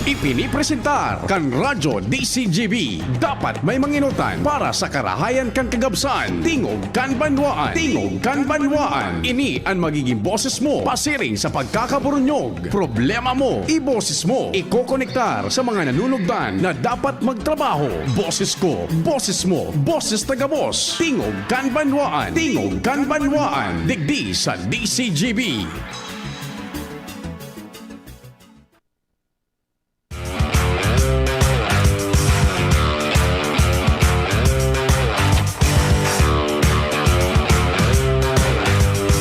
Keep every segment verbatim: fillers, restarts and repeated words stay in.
Ipinipresentar kan Radyo D C G B. Dapat may manginutan para sa karahayan kan kagabsan. Tingog kan Banwaan. Tingog kan Banwaan. Ini an magiging boses mo pasiring sa pagkakaburunyog. Problema mo, iboses mo. Ikokonektar sa mga nanunugdan na dapat magtrabaho. Boses ko, boses mo, boses ta gabos. Tingog kan Banwaan. Tingog kan Banwaan. Digdi sa D C G B.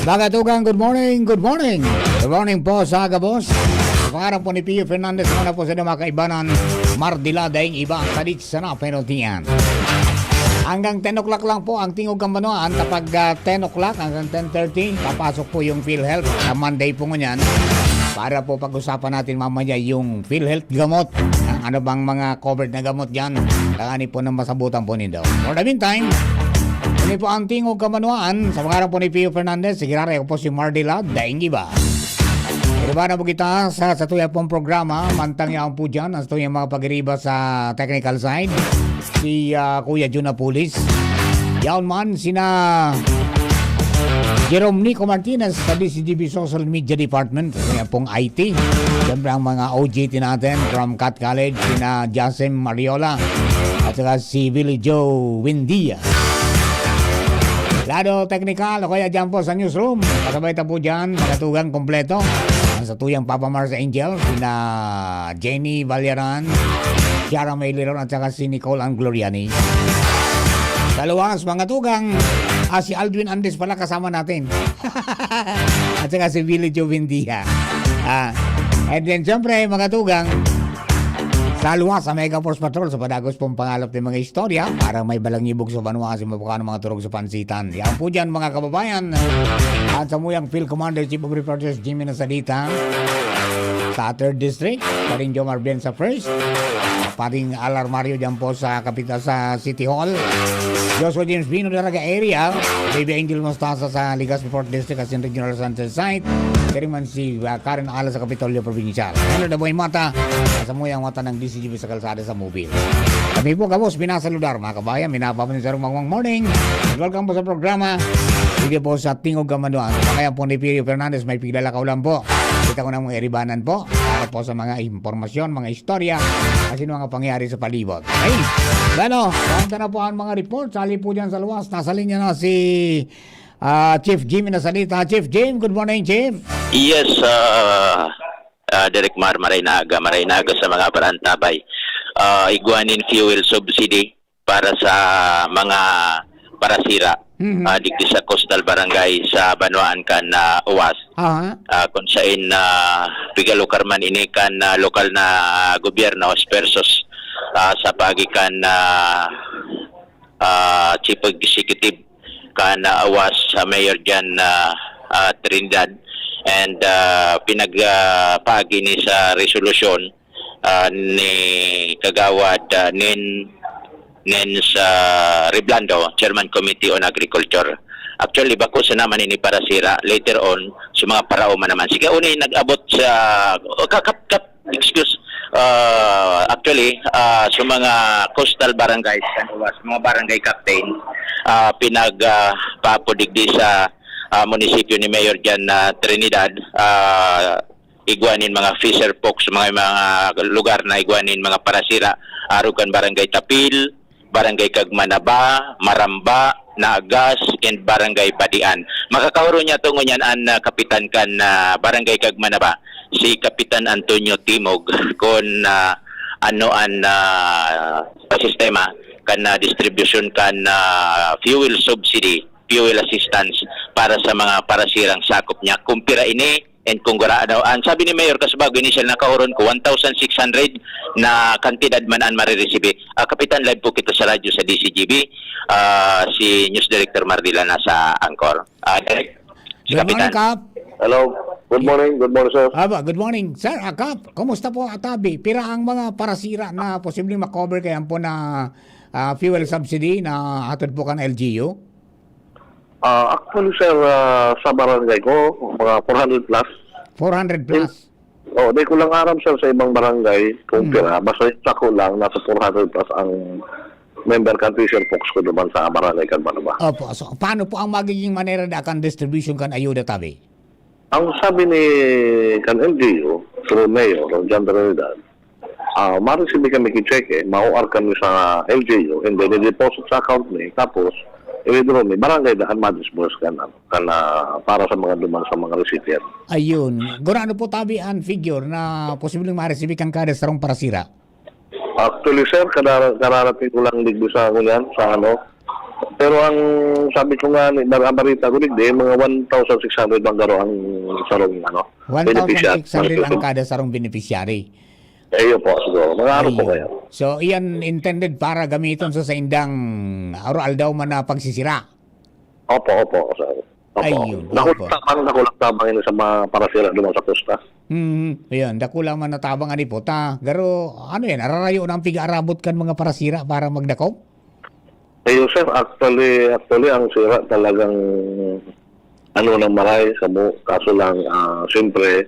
Mga tugang, good morning, good morning. Good morning po sa gabos. Sa pangaran po ni Pio Fernandez, muna po sa mga kaibanan, Mardila, daing iba, sadit sana penalty yan. Hanggang ten o'clock lang po ang Tingog kan Banwaan. Kapag, ah, ten o'clock hanggang ten thirty, papasok po yung PhilHealth sa Monday po ngunyan. Para po pag-usapan natin mamaya yung PhilHealth gamot. Ang ano bang mga covered na gamot dyan, tanganing po na masabutan po nindo. For the meantime, ini po ang Tingog kan Banwaan. Sa pangaran po ni Pio Fernandez, sige, ako po si Mardila, daing iba. Iriba na po kita sa, sa tuya pong programa. Mantang yaon po dyan, ang tuyang mga pag-iriba sa technical side, si, ah, Kuya Jun Apulis. Yaon man, sina Jerome Nico Martinez sa D C G B Social Media Department, kaya pong I T. Siyempre, ang mga O G T natin from Cat College, sina Jasim Mariola, at saka si Billy Joe Windia. Lado teknikal, o kaya dyan po sa newsroom, kasabay ta po dyan, mga tugang kompleto. Ang sa tuyang Papa Mars Angel, sina Jenny Valleran, Kiara May Liron, at saka si Nicole Angloriani. Sa luwas, mga tugang, ah, si Aldwin Andes pala kasama natin. At saka si Billy Joe Vindia. Ah, and then, siyempre, mga tugang, sa luwas, sa Mega Force Patrol, sa padagos pong pangalap ng mga istorya, para may balang ibog sa banwa, si mabukano mga turog sa pansitan. Yan po dyan, mga kababayan. At sa muyang Field Commander, Chief of Reporters, Jimmy Nasadita, sa third District, Paring Jomar Ben sa first, Paring Alar Mario dyan po sa kapitan sa City Hall, Joshua James Bino, Daraga Area, Baby Angel Mostaza sa Legazpi Fourth District, as in Regional Center Site, kaya man si, ah, Karen Ala sa Kapitolyo Provincial. Hello, Daboy Mata, sa muyang mata ng D C G B sa kalsada sa Mobile. Kami po, gabos, pinasaludar, mga kabayan, minapapasensya rong magmang morning. Welcome po sa programa. Sige po sa Tingog Kamanuan. Sa kaya po ni Pirio Fernandez, may piglalakaw lang po. Kita ko ng mga iribanan po. Para po sa mga impormasyon, mga istorya, kasi mga pangyayari sa palibot. Ay, bueno, kanta na po ang mga report. Sali po dyan sa luwas. Nasa linya na si, ah, Chief Jim na salita. Chief Jim, good morning, Chief. Yes, ah, ah, Direk Mar, maray na aga, maray na aga sa mga parantabay. Ah, igwanin fuel subsidy para sa mga parasira, Mhm. ah, digdi sa coastal barangay sa banwaan kan, ah, Uwas. Aha. Ah, kung sain na pigalukar man ini kan, ah, lokal na gobyerno versus, ah, sa paagi kan, ah, ah, Chief Executive kan, ah, Uwas, sa Mayor Jan, ah, ah, Trinidad. And, ah, pinag, ah, paagi ni sa resolusyon, ah, ni Kagawad, ah, Nin, Nens, ah, Reblando, Chairman Committee on Agriculture. Actually, bako sana man ini parasira. Later on, sa mga paraoma naman. Sige, uni nag-abot sa, oh, ka-, kap-, kap-, excuse, ah, actually, ah, sa mga coastal barangays, kan Uwas, mga barangay captain, ah, pinag, ah, paapod digdi sa, ah, munisipyo ni Mayor Jan, ah, Trinidad, ah, igwa nin mga fisher folks, mga, mga lugar na igwa nin mga parasira, arog kan Barangay Tapil, Barangay Kagmanaba, Maramba, Nagas, and Barangay Badian. Makakahuro niya to ngunyan an, ah, kapitan kan, ah, Barangay Kagmanaba, si Kapitan Antonio Timog, kun, ah, ano an, ah, sistema kan, ah, distribusyon kan, ah, fuel subsidy, fuel assistance para sa mga parasirang sakop niya. Kung pira ini, and kung gura, ano, ang sabi ni Mayor Casubago, initial na kahuron ko, one thousand six hundred na kantidad man an mariresibi. Ah, Kapitan, live po kita sa radyo sa D C G B. Ah, si News Director Mardila nasa Angkor. Ah, Direk, si Good morning, Kapitan. Kap. Hello. Good morning. Good morning, sir. Aba, good morning. Sir, ah, Kap, kumusta po, Atabi? Pira ang mga parasira na posibleng makover kaya po na, ah, fuel subsidy na hatod po kan L G U? Ah, actually, sir, ah, sa barangay ko, mga four hundred plus. Four hundred plus? Oh, di ko lang aram, sir, sa ibang barangay kung Hmm. pira. Basta yung sako lang, nasa four hundred plus ang member kan Fisher Folks ko duman sa barangay kan Manaba. Opo. So, paano po ang magiging manera da kan distribution kan ayuda tabi? Ang sabi ni kan L G U, through Mayor John Trinidad, ah, ma-receive kami ki cheque, ma-O R kami sa L G U, and then i-deposit sa account ni, tapos i-withdraw ni, barangay daan ma-disburse kan, ano, kan, ah, para sa mga duman sa mga recipient. Ayun. Gurano po tabi ang figure na posibleng ma-receive kan kada sarong parasira? Actually, sir, kadara-, kararating ko lang digdi sa, ngunyan, sa ano. Pero ang sabi ko nga, ni-, bar-, ang balita ko digdi, mga one thousand six hundred bang garo ang sarong, ano, beneficiary. One thousand six hundred ang kada sarong beneficiary. Eh, yun po, siguro. Mga ano po Ayun. kayo? So, iyan intended para gamiton sa saindang araw-aldaw man na pagsisira? Opo, opo, sir. Opo. Ayun, Nakulang opo. tabang, nakulang tabang yun sa mga parasira duman sa kosta. Hmm, ayun, dakula man na tabang ani po ta. Garo, ano yan, ararayo na ang piga-arabot kan mga parasira para magdakop? Ayun, sir, actually, actually, ang sira talagang, ano, nang maray, samo. Kaso lang, ah, siyempre,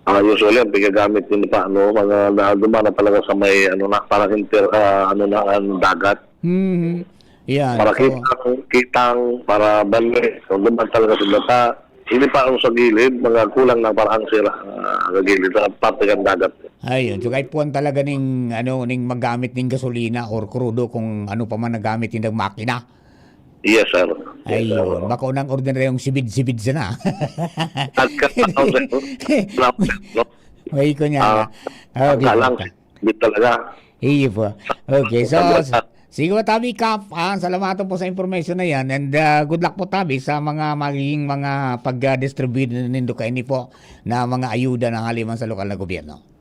ah, usually, ang pigagamit din pa, ano, mga na, duman na talaga sa may, ano na, parang inter-, ah, ano na, ang dagat. Mhm. Yan, Para so kitang, kitang, para bali. So, duman talaga sila sa, hindi pa ang sa gilid, mga kulang na para ang sira, ah, sa gilid, sa parte ng dagat. Ayun, so kahit puwan talaga ning, ano, ning maggamit ning gasolina or krudo kung ano pa man nagamit nindang makina. Yes, sir. Yes, sir. Ayun, bako nang ordinaryong sibid-sibid sana. Agka, ano, sir? Wala, sir, no? May ko niya Ah, na. Okay, agka lang, okay. sibid talaga. Iyo po. Okay, so, Agka lang. s-, sige po, tabi, Kap, ah, salamaton po sa information na yan, and, ah, good luck po, tabi, sa mga magiging mga pag-distribute nindo kaini po na mga ayuda na hali man sa lokal na gobyerno.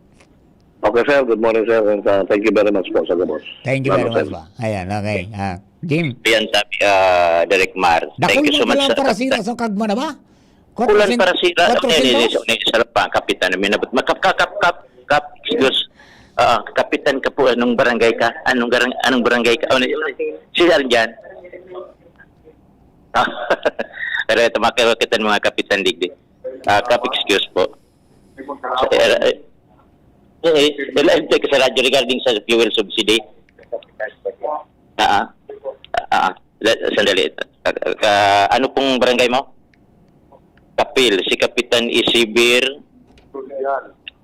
Okay, sir. Good morning, sir. And, uh, thank you very much po sa gabos. Thank you Lalo, very much sir. po. Ayan, okay. Ah, Jim. Yan, sabi, ah, Direk Mar. Thank Dakul you so man much pala sa parasira sa Kagman na ba? Kulang Kwatrosyen-, parasira. Kwatrosyentos? Ni, ni, ni, sa pa, kapitan, may nabot. Makap-, kap-, kap-, kap-, kap-, excuse. Ah, kapitan ka po, anong barangay ka? Anong garang-, anong barangay ka? Ano, si Arjan? Ah, pero ito, makakita ng mga kapitan digdi. Ah, kap-, excuse po. Eh, eh, eh, eh, eh, sa radyo regarding sa fuel subsidy. Ah, ah. Ah, ah. La-, sandali. Ah, ah, ano pong barangay mo? Kapil, si Kapitan Isibir.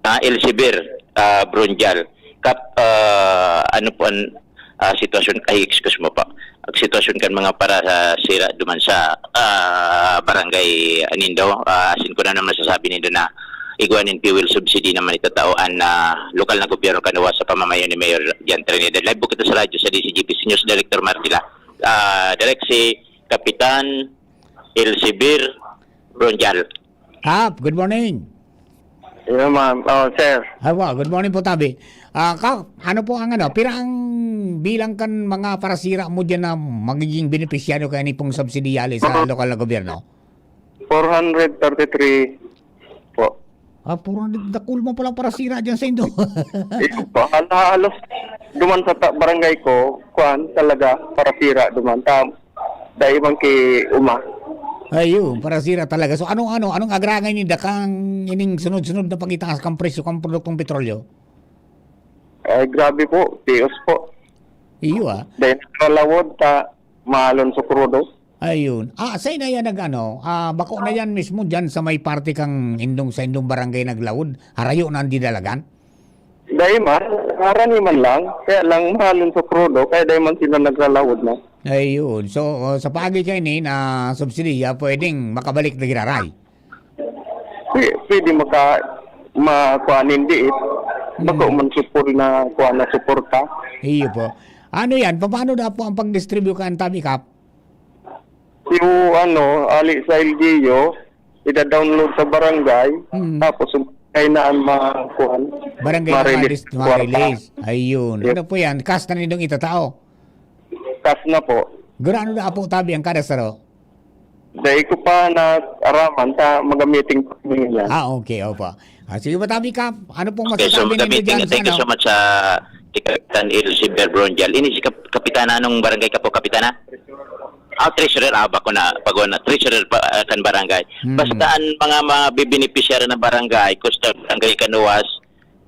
Ah, Elsibir, ah, Bronjal. Kap-, ah, ano po ang, ah, sitwasyon? Ay, excuse mo po. Ang sitwasyon kan mga para sa sira duman sa, ah, barangay nindo, ah, asin ko na naman sasabi nindo na igwa nin fuel subsidy naman itatao an, ah, lokal na gobyerno kanawa sa pamamayo ni Mayor John Trinidad. Live po kita sa radyo sa D Z G P C News, Director Martila. Ah, direct si Kapitan Elsibir Bronjal. Kap, good morning. Yeah, ma'am. Oh, sir. Awa, good morning po, tabi. Ah, Kap, ano po ang ano, pira ang bilang kan mga parasira mo diyan na magiging benepisyaryo kaya ni pong subsidyali sa Oo. lokal na gobyerno? Four hundred thirty-three po. Ah, four hundred, dakul mo palang parasira diyan sa indo. Ito po, hala-, halos duman sa ta-, barangay ko, kuan, talaga, parasira duman. Ta-, dahil man ki uma. Ayun, parasira talaga. So, anong, ano, anong agrangay ni dakang ining sunod-sunod na pagitaas kang presyo kang produktong petrolyo? Ay, grabe po. Tios po. Iyo, ah. Dahil nakalawod ta, mahalon sa krudo. Ayun. Ah, sa ina yan nag-ano, ah, bako na yan mismo dyan sa may parte kang indong, sa indong barangay naglawod, harayo na ang didalagan? Dahil man, harani man lang, kaya lang mahalon sa krudo, kaya dahil man sila naglalawod na. Ayun. So, oh, sa paagi kayo ni, na subsidiya, pwedeng makabalik na giraray? Pwe-, pwede maka-, makuha, hindi eh. Bako Hmm. man supol na kuha na suporta. Iyo po. Ano yan? Paano daw po ang pag-distribute ka, Antabi Kap? Yung ano, ali sa L G U, ida-download sa barangay, Mm. tapos kailangan ma-, kuhan, Barangay na ma-release ma-dis-, kwarta. ma-release. Ayun. Yep. Ano po yan? Cash na nindong itatao? Cash na po. Gurano na po, tabi, ang kada saro? Dahil ko pa na araman, ta, magamiting pa kami yan. Ah, okay, opo. Ah, sige po, tabi, Kap. Ano pong Okay, so masasabi ninyo magamiting. dyan sa Thank you ano? so much sa kay Kapitan Elsie Berbrondial. Ini si Kap-, Kapitana, anong barangay ka po, Kapitana? Ah, treasurer, ah, bako na, bago na, treasurer pa, ah, kan barangay. Hmm. Basta ang mga, mga bibinipisyaryo ng barangay, custom barangay kan Oas,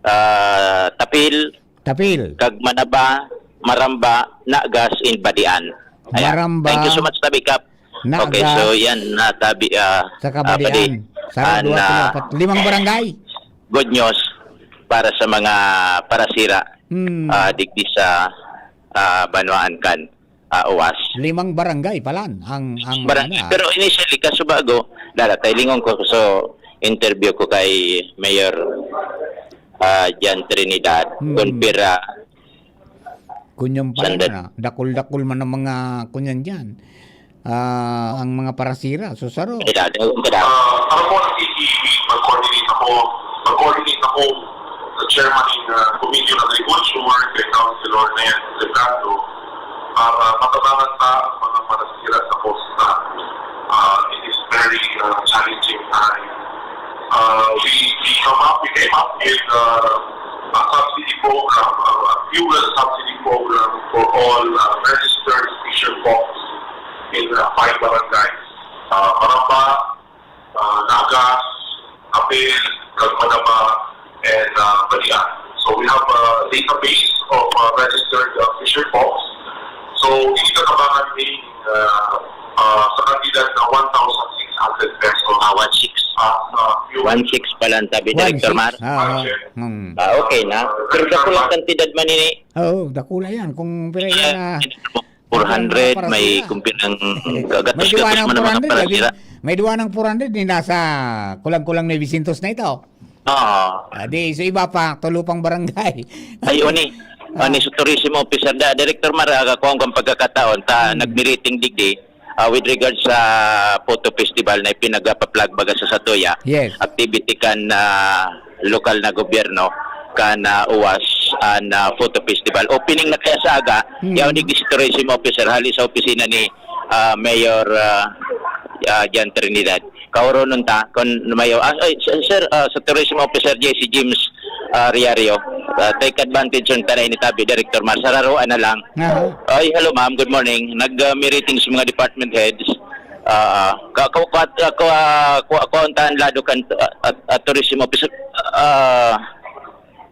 ah, Tapil, Tapil. Kag Manaba, Maramba, Nagas, and Badian. Ayan. Maramba, Thank you so much, Tabi Kap. Okay, Nagas, so yan, na Tabi, ah, saka ah, Badian. Padi. Saro, Ah, dua, na tlo, apat. Limang barangay. Good news para sa mga parasira, Hmm. ah, digdi sa, ah, banwaan kan, ah, Oas. Limang barangay palan ang, ang Barang-, ano, ah. Pero initially, kaso bago, dara, tayo lingon ko, so, interview ko kay Mayor, ah, Jan Trinidad, Hmm. Kumpira. Kunyan pala Sandali. na, dakul-dakul man ang mga kunyan dyan. Ah, ang mga parasira, so saro. Kailangan, kailangan. Ah, para po nakiki-, mag-coordinate ako, mag-coordinate ako sa chairman ng, ah, Committee on Agriculture, kay Councilor Nel Lebrando, para matabangan ta ang mga parasira sa costa. Ah, it is very, ah, challenging time. Uh, we, we come up, we came up with, uh, a subsidy program, uh, a fuel subsidy program for all, uh, registered fisher folks in, uh, five barangays. Uh, Maramba, uh, Nagas, Apil, Cagmanaba, and, uh, Balian. So we have a database of, uh, registered, uh, fisher folks. So, ini katabangan ni, uh, uh, sa kantidad na one thousand six hundred pesos. Ah, one six. Ah, uh, fuel. One six pala ang sabi, Director Mar. One six. Ah, ah. Hmm. Ah, okay na. Pero dakul ang kantidad man ini. Oo, dakula yan. Kung pira yan, ah, four hundred, may kumpirang gatos-gatos man ang mga parasira. May duwa ng four hundred, may duwa ng four hundred, di nasa kulang-kulang nine hundred na ito. Oo. Ah, di, so iba pa, tulo pang barangay. Ay, uni. Ah. Ani sa tourism officer, da, Director Mar, ah, kung ang pagkakataon, ta, Hmm. nag-meeting digdi, ah, with regards sa photo festival na ipinagpaplag baga sa satuya, Yes. activity kan, ah, lokal na gobyerno, kan, ah, Oas, an, ah, photo festival. Opening na kaya sa aga, Hmm. yaon digdi si tourism officer, hali sa opisina ni, ah, Mayor, ah, ah, Jan Trinidad. Kaoronon ta, kun mayo, ah, ay, sir, sir, ah, sa tourism officer, J C James, ah, Riario, ah, take advantage yung tanay ni Tabi, Director Mar, sararoan na lang. Aha. Ay, hello, ma'am. Good morning. Nag, ah, meeting sa mga department heads. Ah, ka, ka, ka, ka, ka, ka, ka, ang taan lado kan, ah, at, at tourism officer, ah,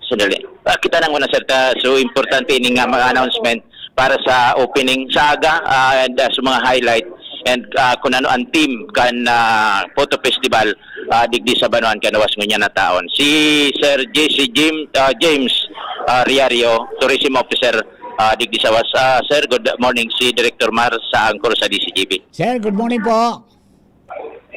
Sandali. Ah, kita nang una, sir, ta, so, importante ini nga mga announcement para sa opening sa aga, ah, and, ah, sa mga highlight and, ah, kung ano ang theme kan, ah, photo festival, ah, digdi sa Banwaan kan Oas ngunyan na taon. Si Sir J C Jim, ah, James, ah, Riario, Tourism Officer, ah, digdi sa Oas. Ah, sir, good morning. Si Director Mar sa angkor sa D C G B. Sir, good morning po.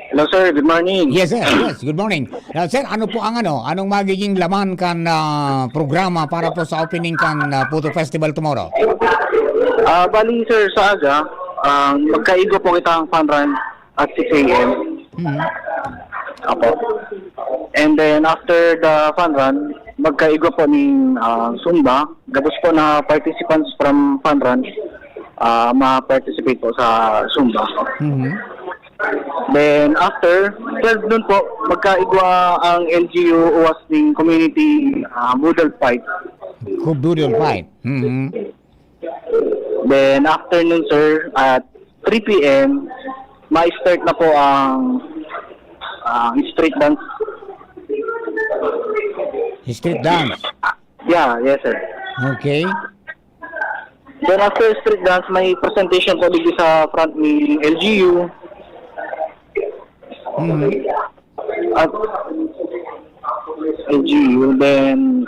Hello, sir. Good morning. Yes, sir. Yes, good morning. Ah, sir, ano po ang ano? Anong magiging laman kan, ah, programa para po sa opening kan, ah, Puto Festival tomorrow? Ah, bali, sir, sa aga, ah, magkaigo po kita ang fun run at six a m. Mhm. Apo. And then, after the fun run, magkaigo po ning, ah, Zumba. Gabos po na participants from fun run, ah, ma-participate po sa Zumba. Mhm. Then after, twelve noon po, magkaigwa ang L G U Uwas ning community, ah, boodle fight. Ku-, boodle fight. Mhm. Then afternoon, sir, at three p m, ma-start na po ang, ah, street dance. Street dance. Yeah, yes, sir. Okay. Then after street dance, may presentation po dito sa front ni L G U. Mhm. At L G U, then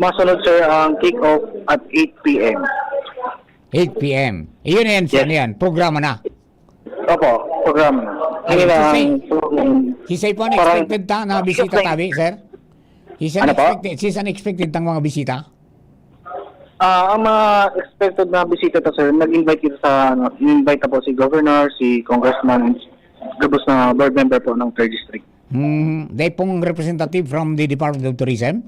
masunod, sir, ang kick-off at eight p m. Eight p m. Iyon na yan, sir, Yes. yan. Programa na. Opo, program. Ay, Yun ang sisay, program. sisay po ang Parang expected ta na bisita Excuse me. tabi, sir? Sisay Ano po? expected, sisay ang expected tang mga bisita? Ah, ang mga expected na bisita ta, sir, nag-invite kita sa, ano, in-invite na po si Governor, si Congressman, gabos na board member po ng third District. Hmm, they pong representative from the Department of Tourism?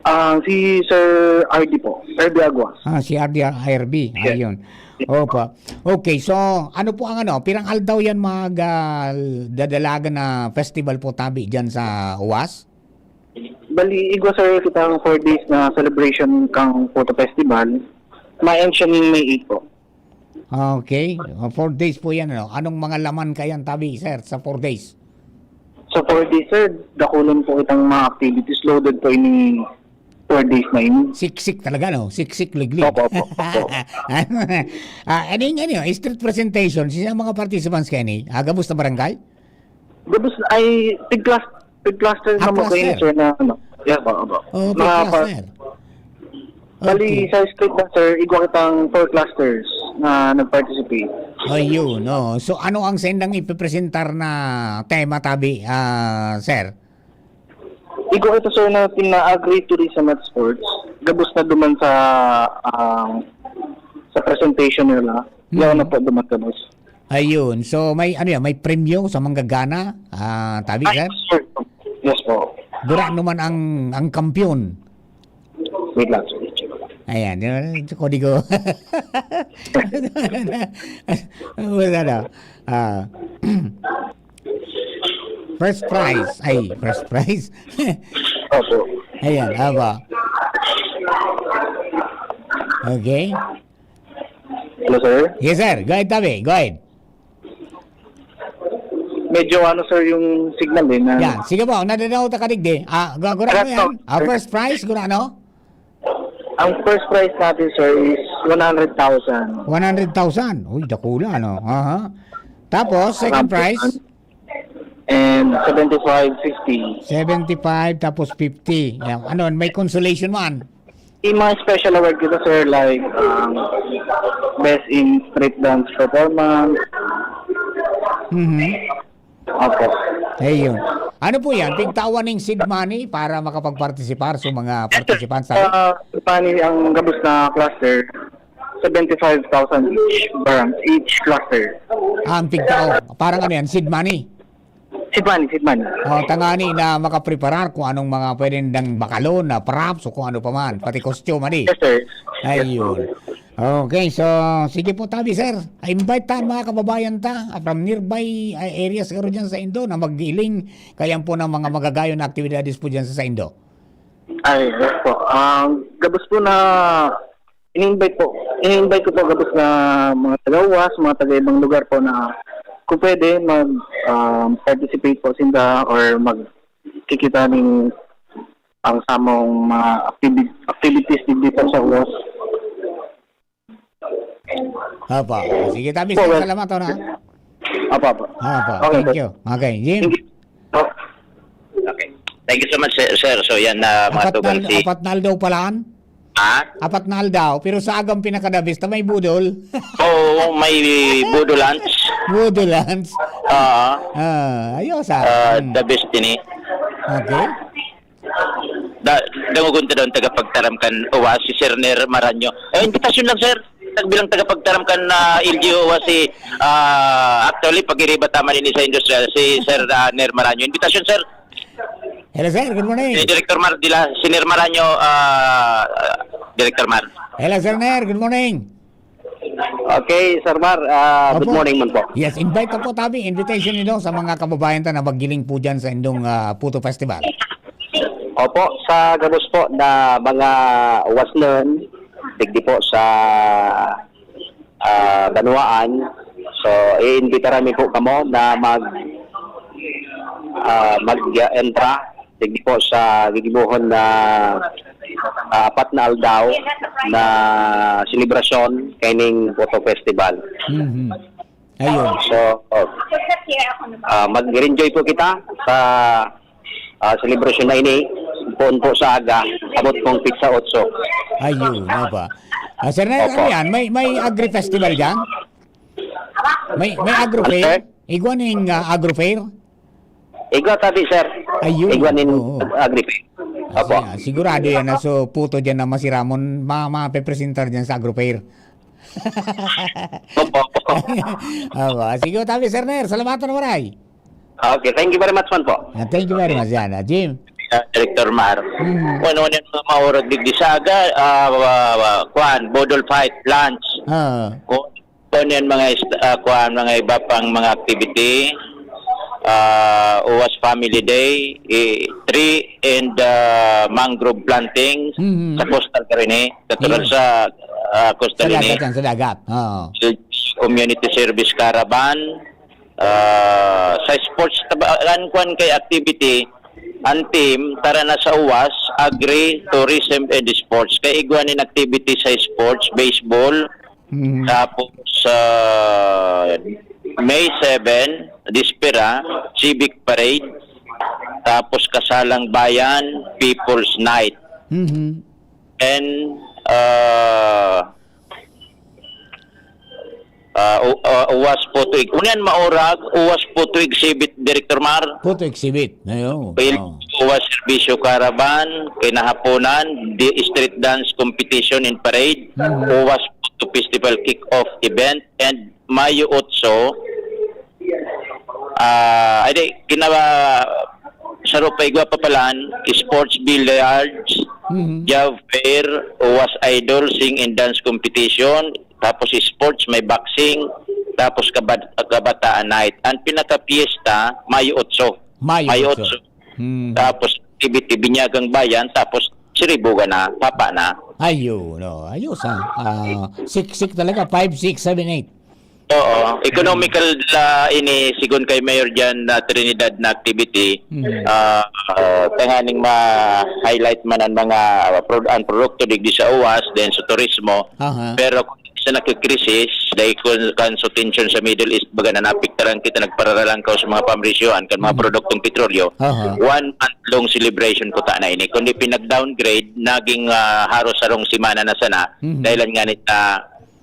Ah, si Sir R D po, R D Aguas. Ah, si R D R I R B. Yes. Ayun. Yes. Opo. Okay, so ano po ang ano, pirang aldaw yan mag, ah, dadalagan na festival po tabi diyan sa Uwas? Bali, igwa, sir, kitang four days na celebration kang Photo Festival. Ma-end siya ning May eight po. Okay. Ah, four days po yan, ano? Anong mga laman kayan, tabi, sir, sa four days? Sa four days, sir, dakulan po itang mga activities. Loaded po ini four days na ini. Siksik talaga, no? Siksik, liglig. Opo, opo, opo. Ah, ano, ano yun? Street presentation, sa mga participants kayo ni? Ah, gabos na barangay? Gabos na, ay, tig-class-, tig-cluster Ah, naman kayo, cluster. sir, na ano. Yeah, opo, opo. Oh, Mga pa- cluster. Bali, Okay. sa street ba, sir, igwa kitang four clusters na nag-participate. Ayun, oo. So, ano ang sendang ipipresentar na tema, tabi, ah, sir? Igwa ito, sir, na pina-agri tourism at sports. Gabos na duman sa, ah, sa presentation nila. Yaw Mhm. na po duman gabos. Ayun. So, may, ano yan, may premyo sa manggagana, ah, tabi, Ay, sir? sir. Yes po. Gurano man ang, ang kampiyon. Wait lang, sir. Ayan, di ba? Sa kodigo. Wala na. Ah. First prize. Ay, first prize. Opo. Ayan, aba. Okay. Hello, sir. Yes, sir. Go ahead, tabi. Go ahead. Medyo ano, sir, yung signal eh, na Yan. Sige po, nadadaw ta kadigdi. Ah, gagura mo Correct yan. po. Ah, first prize, gura, no? Ang first prize natin, sir, is one hundred thousand. One hundred thousand. Uy, dakula, no? Aha. Tapos, second prize? And seventy-five fifty. Seventy-five, tapos fifty. Yan. Ano, may consolation man? May mga special award kita, sir, like, um, best in street dance performance. Mhm. Opo. Ayun. Ano po yan? Pigtawan ng seed money para makapag-participar sa mga Yes, sir. participants, ano? Ah, seed money ang gabos na cluster, seventy-five thousand each branch, each cluster. Ah, ang pigtao. Parang ano yan? Seed money? Seed money, seed money. Oh, tangani na makapreparar kung anong mga pwede nindang bakalon na props o kung ano pa man. Pati costume, ano eh. Yes, sir. Yes, Ayun. sir. Okay, so, sige po, tabi, sir. Invite ta ang mga kababayan ta, ah, from nearby, ah, areas, garo dyan sa Indo, na mag-iling kayan po ng mga magagayon na aktibidades po dyan sa, sa Indo. Ay, yes po. Ang gabos po na ini-invite po, ini-invite ko po gabos na mga taga-uwas, mga taga-ibang lugar po na kung pwede mag, um, participate po sinda or magkikita ning ang samong mga activi-, activities digdi po sa uwas. Apa. Sige, tabi, Po, sir. well, Salamat, oh, na. Apa, apa. Apa. Okay, Thank po. you. Okay, Jim. Thank you. Oh. Okay. Thank you so much, sir. Sir. So, yan na mga Apat na, tugang si apat na aldaw pa lang? Ha? Apat na aldaw, pero sa agang pinakadabis, ta may budol. Oo, may budol lunch. Budol lunch. Oo. Ah, ayos, ah. Ah, Hmm. the best ini. Okay. Da-, dangogon ta daw an tagapagtaram kan uwas, si Sir Ner Maranyo. Eh, imbitasyon lang, sir. Tag-, bilang tagapagtaram kan, ah, L G U uwas si, ah, actually, pag-iriba ta man ini sa industriya, si Sir, ah, Ner Maranyo. Imbitasyon, sir. Hello, sir. Good morning. Si Director Mar, dila, si Ner Maranyo, ah, Director Mar. Hello, Sir Ner. Good morning. Okay, Sir Mar, ah, good Opo. morning man po. Yes, invite po tabi, invitation nindo sa mga kababayan ta na maggiling po dyan sa indong, ah, Puto Festival. Opo, sa gabos po na mga wasnon, digdi po sa, ah, Banwaan. So, iimbitaran mi po kamo na mag, ah, mag-entra digdi po sa gigibohon na, ah, apat na aldaw na selebrasyon kaining Puto Festival. Mhm. Ayun. So, oh, ah, mag-enjoy po kita sa, ah, selebrasyon na ini, poon po sa aga, abot pong pitsa otso. Ayun, opo. Ah, Sir Ner, Opo. ano yan? May, may agri-festival dyan? May, may agro-fair? Sir? Igwa ning, ah, agro-fair? Igwa tabi, sir. Ayun, Igwa nin oo. agri-fair. Opo. Kasi, ah, sigurado yan na so puto dyan na masiramon, ma-, mapepresentar dyan sa agro-fair. Opo, opo. Awa, sige, tabi, Sir Ner, salamatan na maray. Okay, thank you very much man po. Ah, thank you very much, yan, ah, Jim. Ah, Director Mar. Mhm. Kung ano-ano yung mga maurag digdi sa aga, ah, ah, ah, kwan, boodle fight, lunch. Ah. Kung, kung ano yan, mga ist-, ah, kwan, mga iba pang mga activity, ah, Uwas Family Day, eh, tree and, ah, mangrove planting Mhm. sa coastal ka rin eh. Natural Ayun. sa, ah, coastal Sa rin eh. dagat yan, sa dagat. Oo. So, community service caravan, ah, sa sports, taba-, an kwan kay activity, ang team, tara na sa uwas, agri, tourism, and sports. Kay igwa nin activity sa sports, baseball, Mhm. tapos, ah, May seven, Dispera, Civic Parade, tapos Kasalang Bayan, People's Night. Mhm. And, ah, ah, u-, ah, uwas po tuig. Unya an maurag, uwas po tuig exhibit, Director Mar. Photo exhibit. Ayo. Pil-, Oh. uwas serbisyo caravan, kinahaponan, di street dance competition and parade, Mhm. uwas po to festival kick-off event, and Mayo otso, ah, ay di, kinawa-, saro pa igwa pa palan, sports billiards, Mhm. job fair, uwas idol, sing and dance competition, tapos sports, may boxing, tapos kabat-, kabataan night. Ang pinaka-piyesta, Mayo otso. Mayo Mayo otso. otso. Hmm. Tapos activity, Binyagang Bayan, tapos Siribugan na, Papa na. Ayun, oh, ayos, ah. Ah, siksik talaga, five, six, seven, eight. Oo, economical la ini, sigon kay Mayor Jan, na Trinidad na activity. Mhm. Ah, ah, tanganing ma-highlight man ang mga, ah, pro-, ang produkto digdi sa uwas, then sa turismo. Aha. Pero kung sa nakikrisis, dahil kun, kan sa tension sa Middle East, baga na naapektaran kita, nagpararalangkaw sa mga pamrisyohan kan mga Mhm. produktong petrolyo, Aha. one month long celebration kuta na ini. Kundi pinag-downgrade, naging, ah, haros sarong semana na sana, Mhm. dahil nga nita,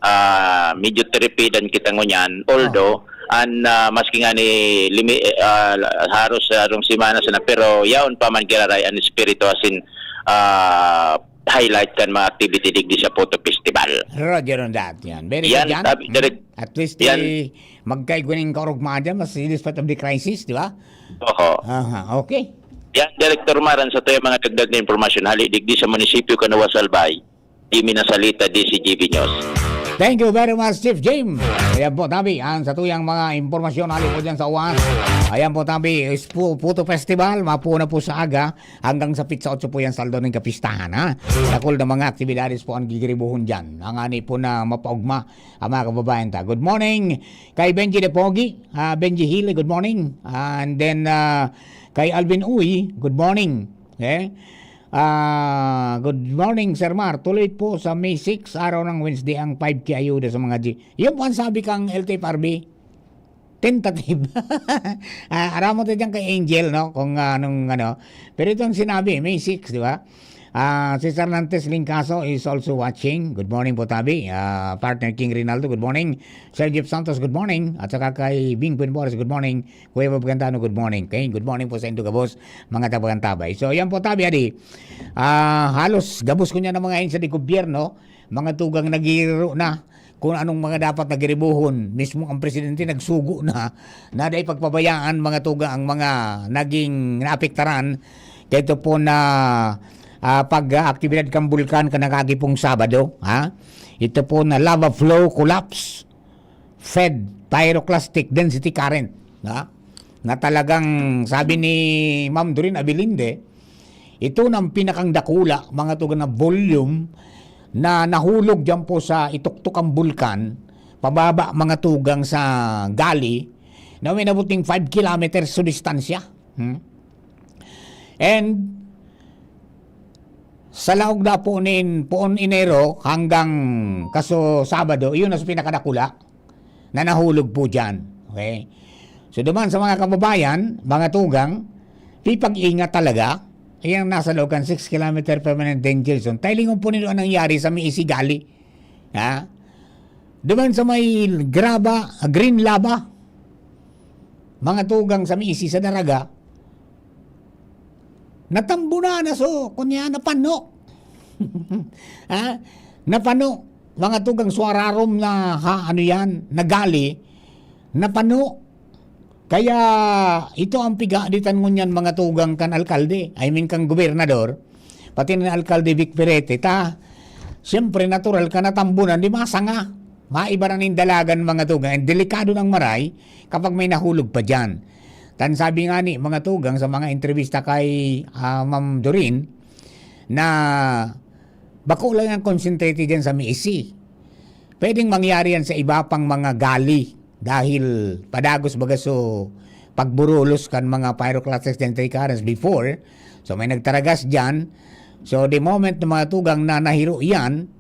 ah, medyo tiripidan kita ngunyan. Although, Aha. an, ah, maski nga ni limi-, ah, haros sarong semana sana, pero yaon pa man giraray an espiritu asin, ah, highlight kan mga activity digdi sa Photo Festival. Roger on that, yan. Very Yan, good, yan. sabi, Mm. direct-, At least, yan. eh, magkaigwa ning kaurugmaan dyan, mas in spite of the crisis, di ba? Oho. Aha, okay. Yan, Director Mar, an satuyang mga dagdag na impormasyon, hali digdi sa munisipyo kan Uwas, Albay. Jimmy Nasalita, D C G B News. Thank you very much, Chief Jim. Ayan po, tabi, ang satuyang mga impormasyon hali po dyan sa uwas. Ayan po, tabi, is po, Photo Festival, mapuo na po sa aga. Hanggang sa pitsa otso po yan, saldo ng kapistahan, ha? Dakul na mga aktibidades po ang gigiribuhon dyan. Ang ani po na mapaugma ang mga kababayan ta. Good morning kay Benji de Pogi, ah, Benji Hile, good morning. And then, ah, kay Alvin Uy, good morning. Okay? Ah, good morning, Sir Mar. Tuloy po sa May six, araw ng Wednesday, ang five K ayuda sa mga G. Yun po ang sabi kang L T F R B. Tentative. Ah, aram mo to dyan kay Angel, no? Kung, ah, anong ano. Pero itong sinabi, May six, di ba? Ah, si Sir Nantes Lingkaso is also watching. Good morning po, tabi. Ah, partner King Rinaldo, good morning. Sir Jeff Santos, good morning. At saka kay Bing Quinbores, good morning. Kuya Bob Cantano, good morning. Okay, good morning po sa indo gabos, mga tabagantabay. So, yan po, tabi, adi. Ah, halos gabos ko niya ng mga ahensya de gobyerno, mga tugang nagiro na kung anong mga dapat na giribohon. Mismo ang presidente nagsugo na, na dai pagpabayaan mga tugang ang mga naging naapektaran. Kaya ito po na, ah, pag-aktibidad kang bulkan ka nakagipong Sabado, ha? Ito po na lava flow collapse, fed pyroclastic density current, ha? Na talagang sabi ni Ma'am Doreen Abilinde, ito na ang pinakang dakula, mga tugang na volume na nahulog diyan po sa ituktok ang bulkan, pababa mga tugang sa gali, na umabot ng five kilometers sa distansya. Hmm? And sa laog na po nin, poon Enero hanggang kaso Sabado, iyon na sa pinakadakula na nahulog po dyan. Okay? So, duman sa mga kababayan, mga tugang, pipag-ingat talaga. Iyang nasa loob kan six kilometer permanent danger zone. Tailingon po nilo ang nangyari sa may Isigali. Ha? Duman sa may graba, green lava. Mga tugang sa may Isi sa Daraga. Natambunan na so, kunya napano. Ha? Napano. Mga tugang suararom na, ha, ano yan, nagali. Napano. Kaya ito ang pigaditan ngunyan mga tugang kan alkalde, I mean kan gobernador, pati na alkalde Vic Perete, ta, siyempre natural ka natambunan, di masanga. Maiba na nin dalagan mga tugang, and delikado ng maray kapag may nahulog pa dyan. Tan sabi nga ni mga tugang sa mga entrevista kay, ah, Ma'am Doreen, na bako lang ang concentrated dyan sa Miisi. Pwedeng mangyari yan sa iba pang mga gully dahil padagos baga so pagburulos kan mga pyroclastic dendrite currents before. So may nagtaragas dyan. So the moment na mga tugang na nahiro yan,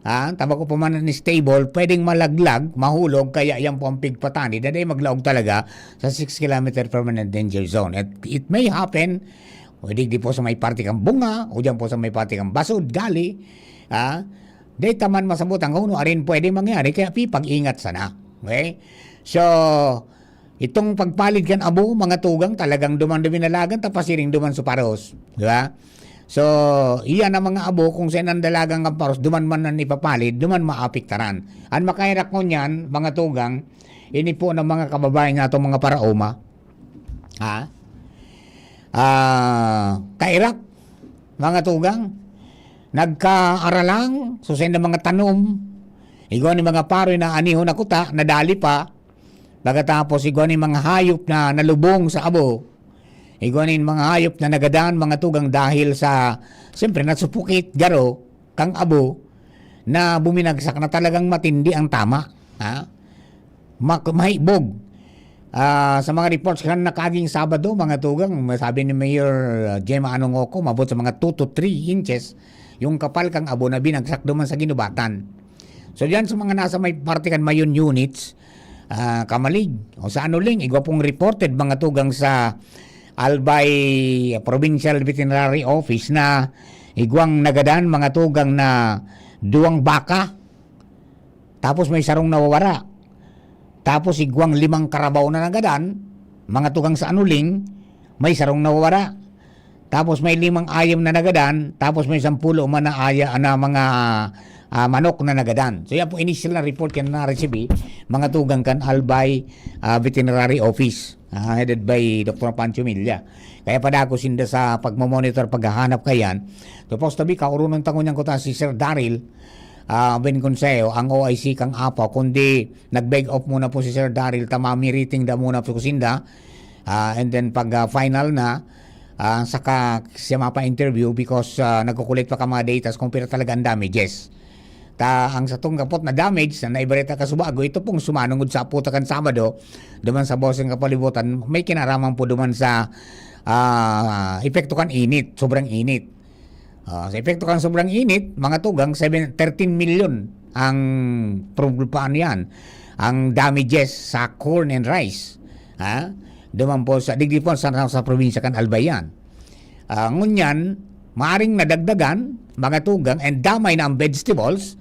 ah, tabako pa man ni stable, pwedeng malaglag, mahulog, kaya yan po ang pigpatani na dahil maglaog talaga sa six kilometer permanent danger zone. At it may happen, pwede di po sa may parte kang bunga, o dyan po sa may parte kang basod, gully, ah, di taman masabot ang uno, arin pwede mangyari, kaya pipag-ingat sana. Okay? So, itong pagpalid kan abo, mga tugang, talagang duman duminalagan, tapasiring duman suparos. Di ba? So, iyan ang mga abo, kung saan ang dalagan kan paros, duman man ang ipapalid, duman maapektaran. Ang makairak ngunyan, mga tugang, ini po ng mga kababayan nga itong mga paraoma. Ha? Ah, kairak, mga tugang, nagkaaralang, so sa mga tanom, igwa ni mga paro na anihon na kuta, nadali pa, pagkatapos igwa ni mga hayop na nalubong sa abo, igwa ni mga hayop na nagadan, mga tugang, dahil sa, siyempre, nasupukit, garo, kang abo, na buminagsak na talagang matindi ang tama. Ha? Mak-, mahibog. Ah, sa mga reports kan nakaging Sabado, mga tugang, sabi ni Mayor, ah, Gemma Anongoco, mabot sa mga two to three inches yung kapal kang abo na binagsak duman sa ginubatan. So, diyan sa mga nasa may parte kan Mayon units, ah, Camalig, o sa Anuling, igwa pong reported mga tugang sa Albay Provincial Veterinary Office na igwang nagadan mga tugang na duwang baka, tapos may sarong nawawara. Tapos igwang limang karabaw na nagadan, mga tugang sa Anuling, may sarong nawawara. Tapos may limang ayam na nagadan, tapos may sampulo man na aya na mga, ah, manok na nagadan. So yan po initial na report yan na resibi, mga tugang kan Albay, ah, Veterinary Office, ah, headed by Doctor Pancho Milla. Kaya padako sinda sa pagmamonitor, paghahanap kayan. Supposed to be, kaurunon tangon niyang kuta si Sir Daryl, ah, Ben Consejo, ang O I C kang Apaw, kundi nag-beg off muna po si Sir Daryl, ta mamiriting da muna po sinda. Ah, and then pag, ah, final na, ah, saka siya mapa-interview because, ah, nagkukulit pa ka mga datas kung pira talaga ang damages. Ta, ang satong gapot na damage na naibareta ka subago, ito pong sumanungod sa aputa kan Sabado, duman sa Boseng Kapalibutan, may kinaraman po duman sa, ah, epekto kan init, sobrang init. Ah, sa epekto kan sobrang init, mga tugang, seven, thirteen million ang prob-, paano yan? Ang damages sa corn and rice. Ha? Duman po sa, digdi po sa, sa probinsya kan Albay yan. Ah, ngunyan, maaring nadagdagan, mga tugang, and damay na ang vegetables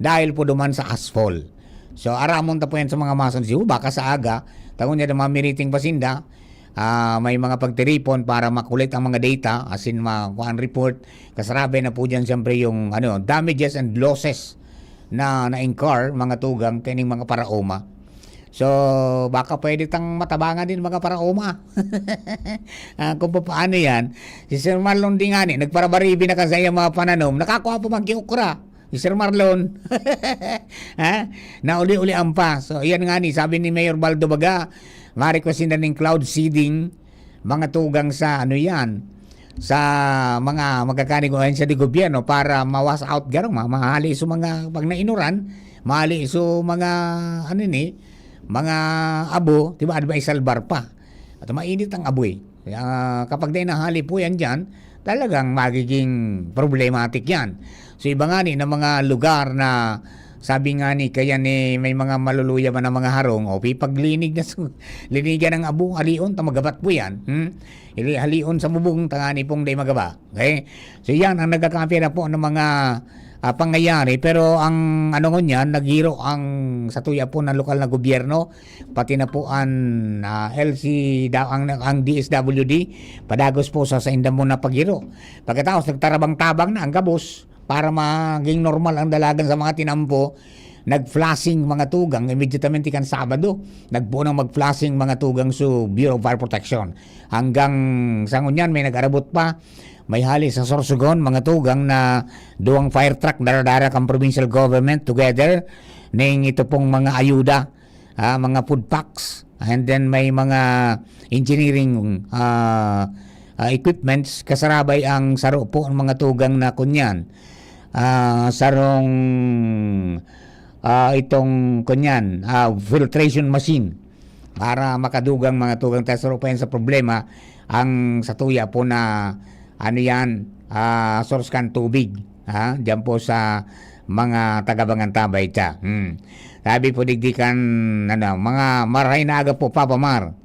dahil po duman sa ashfall. So, aramon ta po yan sa mga mason. Siguro baka sa aga, tangon niya na mamiriting pasinda, ah, may mga pagtiripon para makulit ang mga data, as in, ma-, kuan report. Kasarabi na po dyan, siyempre, yung, ano, damages and losses na na-incur, mga tugang, kaining mga paraoma. So, baka pwede tang matabangan din, mga paraoma. Ah, kung papaano yan. Si Sir Marlon di nga ni, nagparabaribi na kan sa iyang mga pananom, nakakuha pa man ki okra. Si Sir Marlon. Ha? Nauli-ulian pa. So, yan nga ni, sabi ni Mayor Baldo Baga, ma-request sinda ning cloud seeding, mga tugang sa ano yan, sa mga magkakaning ahensya de gobyerno para ma-wash out garong ma-, mahali sa mga pag nainuran, mahali sa mga, ano ni, mga abo, di ba, advice salbar pa. At mainit ang aboy. Kaya kapag di nahali po yan dyan, talagang magiging problematic yan. So, iba nga ni na mga lugar na sabi nga ni, kaya ni may mga maluluya man ang mga harong, o pipaglinig na su-, linigan ng abo, halion, ta magabat po yan. Hmm? Ili-, halion sa bubong, tangani pong di magaba. Okay? So, yan ang nagkakape na po ng mga, ah, pangyayari. Pero ang ano ngunyan, naghiro ang sa tuya po ng lokal na gobyerno, pati na po ang, ah, L C, da-, ang, ang D S W D, padagos po sa, sa inda muna paghiro. Pagkatapos, nagtarabang-tabang na ang gabos para maging normal ang dalagan sa mga tinampo. Nag-flushing mga tugang, immediatamente kan Sabado, nagbuo ng mag-flushing mga tugang sa Bureau of Fire Protection. Hanggang sa ngunyan, may nag-arabot pa, may hali sa Sorsogon, mga tugang na duwang fire truck, daradara kan provincial government together, ning ito pong mga ayuda, ah, mga food packs, and then may mga engineering, ah, ah, equipments, kasarabay ang saro po ang mga tugang na kunyan. Ah, sarong, ah, itong, kunyan, ah, filtration machine para makadugang mga tugang tayo sa problema. Ang satuya po na, ano yan, ah, source kan tubig, ha? Diyan po sa mga taga-Bangantabay ta. Hmm. Sabi po, digdikan, ano, mga marahay na aga po, Papa Mar.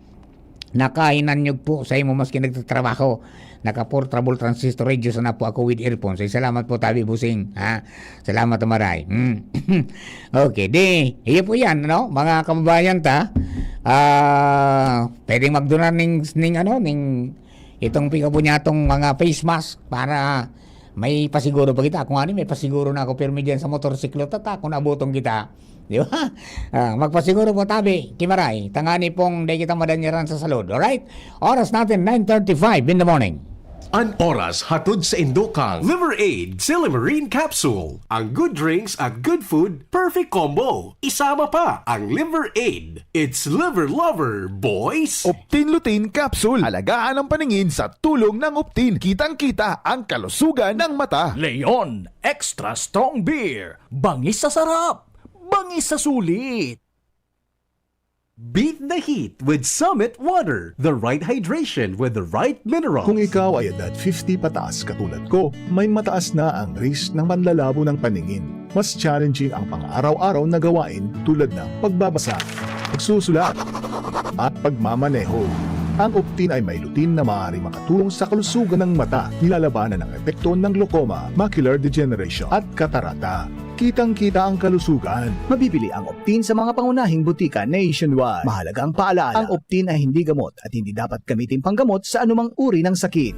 Nakahinanyog po sa imo maski nagtatrabaho. Naka-portable transistor radio sana po ako with earphones. Ay, salamat po, tabi busing, ha? Salamat, maray. Hmm. Okay, di, iyo po yan, ano? Mga kababayan ta, ah, pwedeng magdunar ning, ning, ano, ning itong pigabo niya tong mga face mask para may pasiguro pa kita. Kung ano, may pasiguro na ako, pirmi dyan sa motorsiklo, tata, kung nabutong kita. Di ba? Ah, magpasiguro po tabi, Kimaray. Tangani pong dai kita madanyaran sa salud. Alright? Oras natin, nine thirty-five in the morning. An oras hatod sa indokang Liver Aid Silimarin Capsule. Ang good drinks at good food, perfect combo. Isama pa ang Liver Aid. It's Liver Lover, boys! Optin Lutein Capsule. Alagaan ang paningin sa tulong ng Optin. Kitang-kita ang kalusugan ng mata. Leon Extra Strong Beer. Bangis sa sarap. Bangis sa sulit. Beat the heat with Summit Water. The right hydration with the right minerals. Kung ikaw ay edad fifty pataas katulad ko, may mataas na ang risk ng panlalabo ng paningin. Mas challenging ang pang-araw-araw na gawain tulad ng pagbabasa, pagsusulat, at pagmamaneho. Ang Optin ay may lutein na maaaring makatulong sa kalusugan ng mata, nilalabanan ang epekto ng glaucoma, macular degeneration, at katarata. Kitang-kita ang kalusugan. Mabibili ang Optin sa mga pangunahing butika nationwide. Mahalagang paalala, ang Optin ay hindi gamot at hindi dapat gamitin panggamot sa anumang uri ng sakit.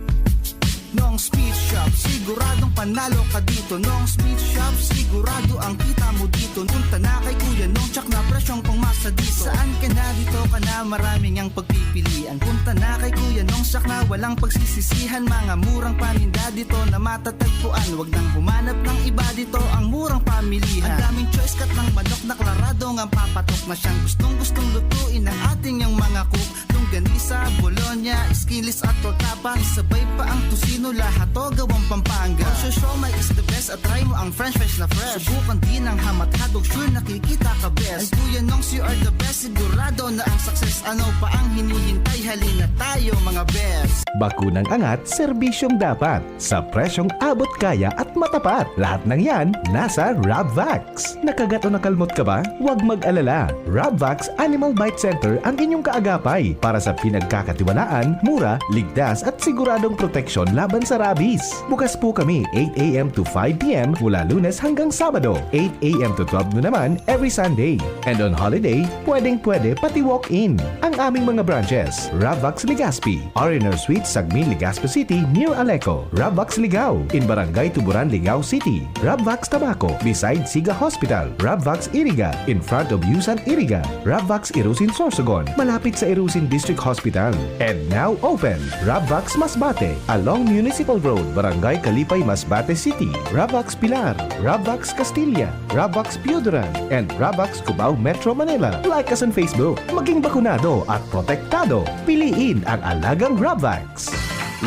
Nong Speed Shop, siguradong panalo ka dito. Nong Speed Shop, sigurado ang kita mo dito. Punta na kay Kuya Nong, tsak na presyong pangmasa dito. Saan ka na, dito ka na, maraming ang pagpipilian. Punta na kay Kuya Nong, tsak na walang pagsisisihan. Mga murang paninda dito na matatagpuan. Wag nang humanap ng iba, dito ang murang pamilihan. Ang daming choice, cut ng manok na klaradong ang papatok na siyang gustong-gustong lutuin ng ating yang mga cook. Longganisa, bologna, skinless at torta pa. Isabay pa ang tocino, lahat to gawang Pampanga. Ang siomai is the best at try mo ang french fries na fresh. Subukan din ang hamat-hadog, sure nakikita ka best. Ay Kuya Nongs, you are the best, sigurado na ang success. Ano pa ang hinihintay? Halina tayo, mga best. Bakunang angat, serbisyong dapat. Sa presyong abot kaya at matapat. Lahat ng yan, nasa Rabvax. Nakagat o nakalmot ka ba? Huwag mag-alala. Rabvax Animal Bite Center ang inyong kaagapay para sa pinagkakatiwalaan, mura, ligtas at siguradong proteksyon laban sa rabies. Bukas po kami eight a m to five p m mula Lunes hanggang Sabado, eight a m to twelve noon naman every Sunday. And on holiday, pwedeng-pwede pati walk-in. Ang aming mga branches, Rabvax Legazpi, R and R Suite, Sagmin, Legazpi City, near Aleco, Rabvax Ligao, in Barangay Tuburan, Ligao City, Rabvax Tabaco, beside Siga Hospital, Rabvax Iriga, in front of Yusan Iriga, Rabvax Irusin Sorsogon, malapit sa Irusin District Hospital. And now open, Rabvax Masbate, along Municipal Road, Barangay Kalipay, Masbate City, Rabvax Pilar, Rabvax Castilla, Rabvax Pioduran, and Rabvax Cubao, Metro Manila. Like us on Facebook. Maging bakunado at protektado. Piliin ang alagang Rabvax.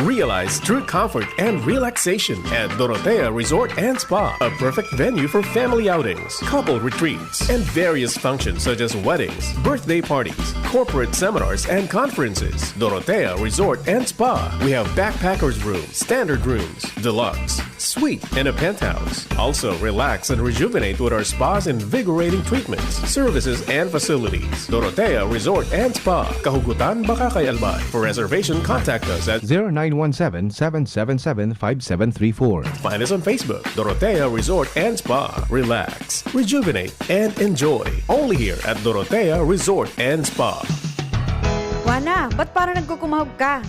Realize true comfort and relaxation at Dorotea Resort and Spa, a perfect venue for family outings, couple retreats, and various functions such as weddings, birthday parties, corporate seminars, and conferences. Dorotea Resort and Spa. We have backpackers room, standard rooms, deluxe, suite, and a penthouse. Also, relax and rejuvenate with our spa's invigorating treatments, services, and facilities. Dorotea Resort and Spa, Kahugutan, Bacacay, Albay. For reservation, contact us at zero nine one seven, seven seven seven, five seven three four. Find us on Facebook, Dorotea Resort and Spa. Relax, rejuvenate, and enjoy. Only here at Dorotea Resort and Spa. Wana, ba't parang nagkukumahog ka?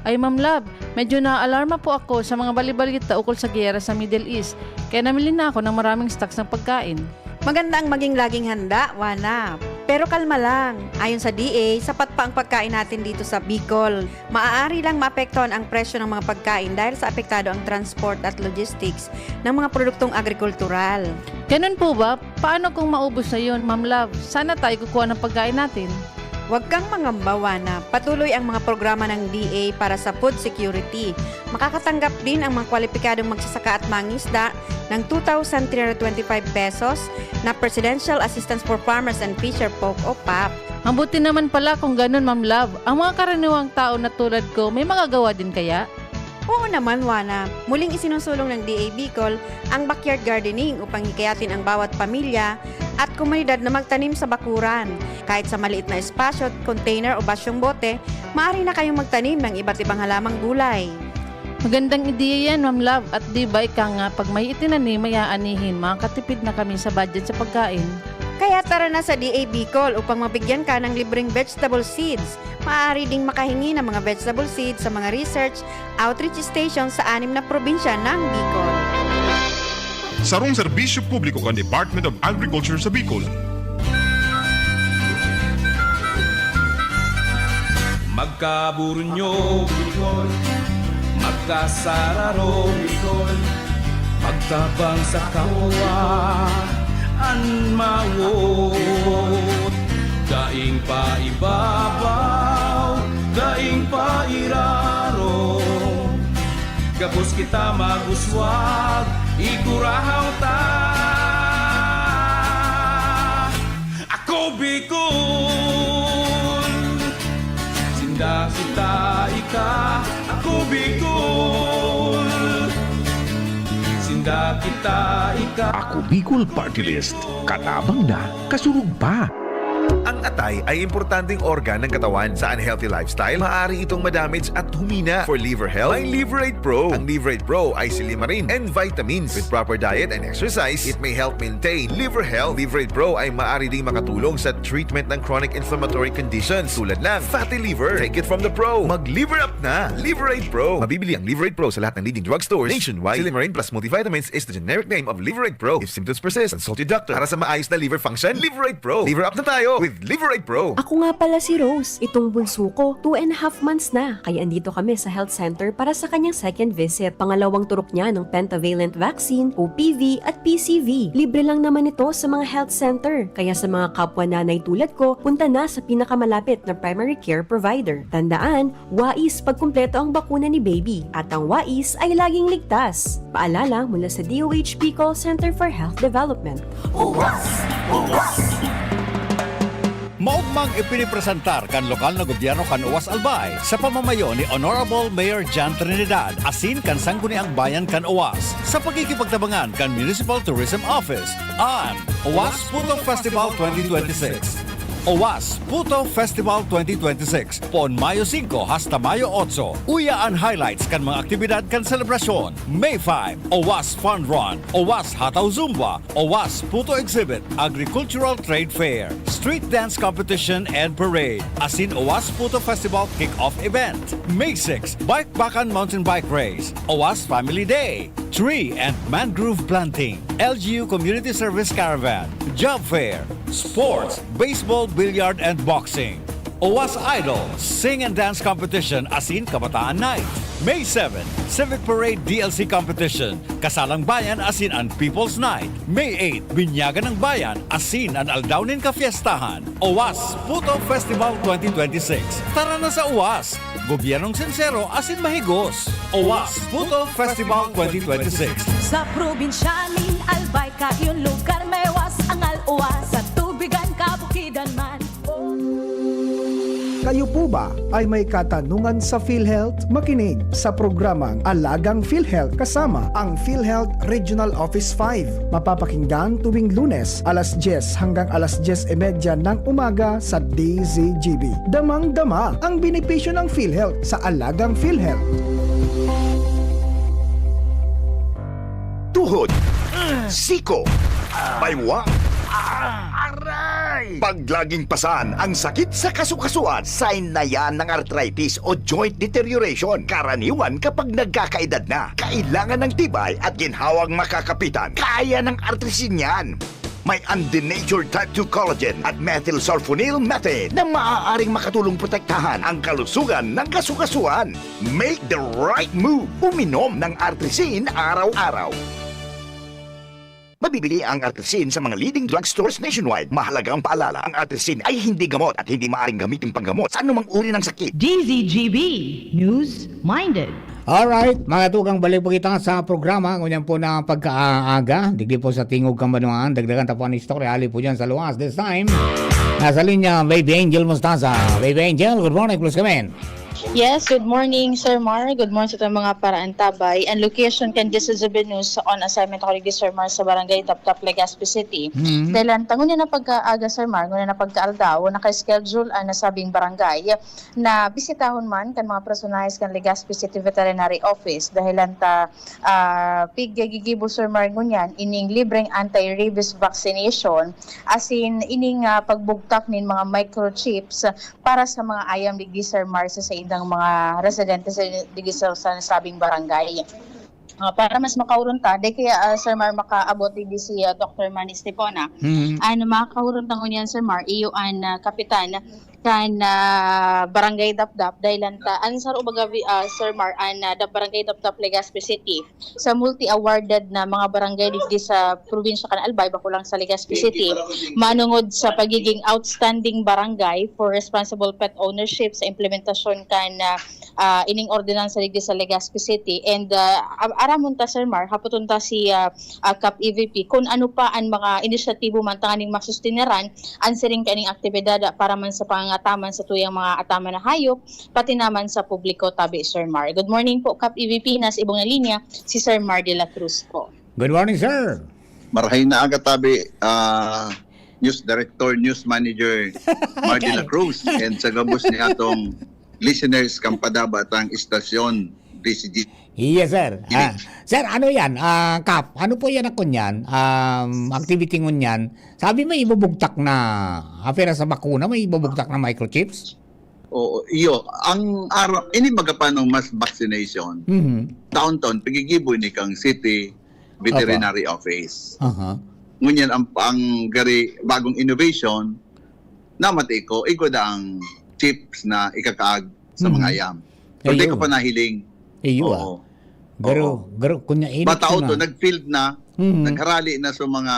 Ay, Ma'am Love, medyo naaalarma po ako sa mga bali-balita ukol sa giyera sa Middle East, kaya namili na ako ng maraming stocks ng pagkain. Maganda ang maging laging handa, Wana. Pero kalma lang. Ayon sa D A, sapat pa ang pagkain natin dito sa Bicol. Maaari lang maapektuhan ang presyo ng mga pagkain dahil sa apektado ang transport at logistics ng mga produktong agrikultural. Ganun po ba? Paano kung maubos na yun, Ma'am Love? Saan na tayo kukuha ng pagkain natin? Huwag kang mangamba, Wana. Patuloy ang mga programa ng D A para sa food security. Makakatanggap din ang mga kwalipikadong magsasaka at mangisda ng two thousand three hundred twenty-five pesos na Presidential Assistance for Farmers and Fisherfolk o pap. Mabuti naman pala kung ganun, Ma'am Love. Ang mga karaniwang tao na tulad ko, may magagawa din kaya? Oo naman, Wana. Muling isinusulong ng D A Bicol ang backyard gardening upang hikayatin ang bawat pamilya at komunidad na magtanim sa bakuran. Kahit sa maliit na espasyo, container o basyong bote, maaari na kayong magtanim ng iba't ibang halamang gulay. Magandang ideya yan, Ma'am Love. At di ba ika nga, pag may itinanim, may aanihin, makakatipid na kami sa budget sa pagkain. Kaya tara na sa D A Bicol upang mabigyan ka ng libreng vegetable seeds. Maaari ding makahingi ng mga vegetable seeds sa mga research outreach station sa anim na probinsya ng Bicol. Sarong serbisyo publiko kan Department of Agriculture sa Bicol. Magkaburunyo, Bicol. Magkasararo, Bicol. Magtabang sa kapwa, an mawot. Daing paibabaw, daing pairarom. Gabos kita mag-uswag, igurahaw ta. Ako Bicol, sinda kita ika. Ako Bicol, sinda kita ika. Ako Bicol Party List. Katabang na, kasurog pa. Ang atay ay importanteng organ ng katawan. Sa unhealthy lifestyle, maaari itong madamage at humina. For liver health, may Liver eight Pro. Ang Liver eight Pro ay silimarin and vitamins. With proper diet and exercise, it may help maintain liver health. Liver eight Pro ay maaari ding makatulong sa treatment ng chronic inflammatory conditions tulad ng fatty liver. Take it from the pro. Mag-liver up na! Liver eight Pro. Mabibili ang Liver eight Pro sa lahat ng leading drugstores nationwide. Silimarin plus multivitamins is the generic name of Liver eight Pro. If symptoms persist, consult your doctor. Para sa maayos na liver function, Liver eight Pro. Liver up na tayo with Liver eight Pro. Ako nga pala si Rose. Itong bunso ko, two and a half months na. Kaya andito kami sa health center para sa kanyang second visit. Pangalawang turok niya ng pentavalent vaccine, O P V at P C V. Libre lang naman ito sa mga health center. Kaya sa mga kapwa nanay tulad ko, punta na sa pinakamalapit na primary care provider. Tandaan, wais pag kumpleto ang bakuna ni baby. At ang wais ay laging ligtas. Paalala mula sa D O H Bicol Center for Health Development. Maugmang ipinipresentar kan lokal na gobyerno kan Oas Albay sa pamamayo ni Honorable Mayor John Trinidad asin kan Sangguniang Bayan kan Oas sa pakikipagtabangan kan Municipal Tourism Office an Oas Puto Festival twenty twenty-six. Oas Puto Festival twenty twenty-six, poon Mayo singko hasta Mayo otso. Uya an highlights kan mga aktibidad kan selebrasyon. May five, Oas Fun Run, Oas Hataw Zumba, Oas Puto Exhibit, Agricultural Trade Fair, Street Dance Competition and Parade, asin Oas Puto Festival Kick-Off Event. May six, Bike Bakan Mountain Bike Race, Oas Family Day, Tree and Mangrove Planting, L G U Community Service Caravan, Job Fair, Sports, Baseball, Billiard and Boxing. Oas Idol, Sing and Dance Competition asin Kabataan Night. May seven, Civic Parade D L C Competition, Kasalang Bayan asin an People's Night. May eight, Binyagan ng Bayan asin an Aldaw nin Kafiestahan. Oas Puto Festival twenty twenty-six. Tara na sa Oas! Gobyernong sinsero asin mahigos. Oas Puto Festival twenty twenty-six. Sa probinsya nin Albay, kayon lugar may was, angal uwas, sa tubigan, kabukidan man. Kayo po ba ay may katanungan sa PhilHealth? Makinig sa programang Alagang PhilHealth kasama ang PhilHealth Regional Office five. Mapapakinggan tuwing Lunes, alas dyes hanggang alas dyes y media ng umaga sa D Z G B. Damang-dama ang benepisyo ng PhilHealth sa Alagang PhilHealth. Tuhod, siko, baywang, aray! Pag laging pasan ang sakit sa kasukasuan, sign na yan ng arthritis o joint deterioration. Karaniwan kapag nagkakaedad na, kailangan ng tibay at ginhawang makakapitan. Kaya ng Artrisin yan. May undenatured type two collagen at methylsulfonyl methane na maaaring makatulong protektahan ang kalusugan ng kasukasuan. Make the right move. Uminom ng Artrisin araw-araw. Mabibili ang Artesin sa mga leading drugstores nationwide. Mahalagang paalala, ang Artesin ay hindi gamot at hindi maaaring gamitin panggamot sa anumang uri ng sakit. D Z G B News Minded. Alright, mga tugang, balik po kita sa programa. Ngunyan po na pagkaaga, digdi po sa Tingog Kambanuan. Dagdagan ta po ang istorya. Hali po dyan sa luwas. This time, nasa linya, Baby Angel Mostaza. Baby Angel, good morning. Please come in. Yes, good morning, Sir Mar. Good morning sa itong mga paraantabay. And location kan District News on assignment ako digdi, Sir Mar, sa Barangay Taptap, Legazpi City. Mhm. Dahil ang tangon niya na pagkaaga, Sir Mar, ngunyan na pagkaaldaw, naka-schedule ang nasabing barangay na bisitahon man kan mga personahes kan Legazpi City Veterinary Office. Dahil ang ta, ah, piggigibo, Sir Mar, ngunyan, ining libreng anti-rabies vaccination, asin ining, ah, pagbugtak nin mga microchips para sa mga ayam digdi, Sir Mar, sa saindang mga residente sa, digdi sa, sa nasabing barangay. Ah, para mas makaoron ta, dai kaya, ah, Sir Mar, makaabot digdi si, ah, Doctor Manny Estepona. Mhm. An makakaoron ta ngunyan, Sir Mar, iyo an, ah, kapitan kan, ah, Barangay Dapdap, dahil an ta, an saro baga, vi- ah, Sir Mar, an, ah, Dap- Barangay Dapdap, Legazpi City, sa multi-awarded na mga barangay digdi sa probinsya kan Albay, bako lang sa Legazpi City, manungod sa pagiging outstanding barangay for responsible pet ownership sa implementasyon kan, ah, ah, ining ordinansa digdi sa Legazpi City. And, ah, am- aramon ta, Sir Mar, hapoton ta si, ah, ah, Kap E V P kung ano pa an mga inisyatibo man tanganing masustineran an siring kaining aktibidad para man sa pangangataman sa tuyang mga ataman na hayop, pati naman sa publiko, tabi, Sir Mar. Good morning po, Kap E V P. Nasa ibong na linya, si Sir Mar de la Cruz po. Good morning, sir. Marahay na aga, tabi, ah, News Director, News Manager Mar de la Cruz, and sa gabos niya atong listeners kan padabatang istasyon, D Z G. Yes, sir. Ah, sir, ano yan? Ah, Kap, ano po yan ang kunyan? Um, activity ngunyan? Sabi may ibubugtak na, afera sa bakuna, may ibubugtak na microchips? Oo, iyo. Ang araw, ini baga pa ng mass vaccination, Mhm. taon-taon, pigigibo ni kang City Veterinary Office. Aha. Ngunyan, ang, ang gari, bagong innovation, namati ko, igwa da ang chips na ikakaag sa Mhm. mga ayam. Pero di ko Ayun. pa nahiling. Iyo, ah. Oo. Garo, Oo. garo, kunya init Bata siya to, na. nag-field na, Mhm. nagharali na sa mga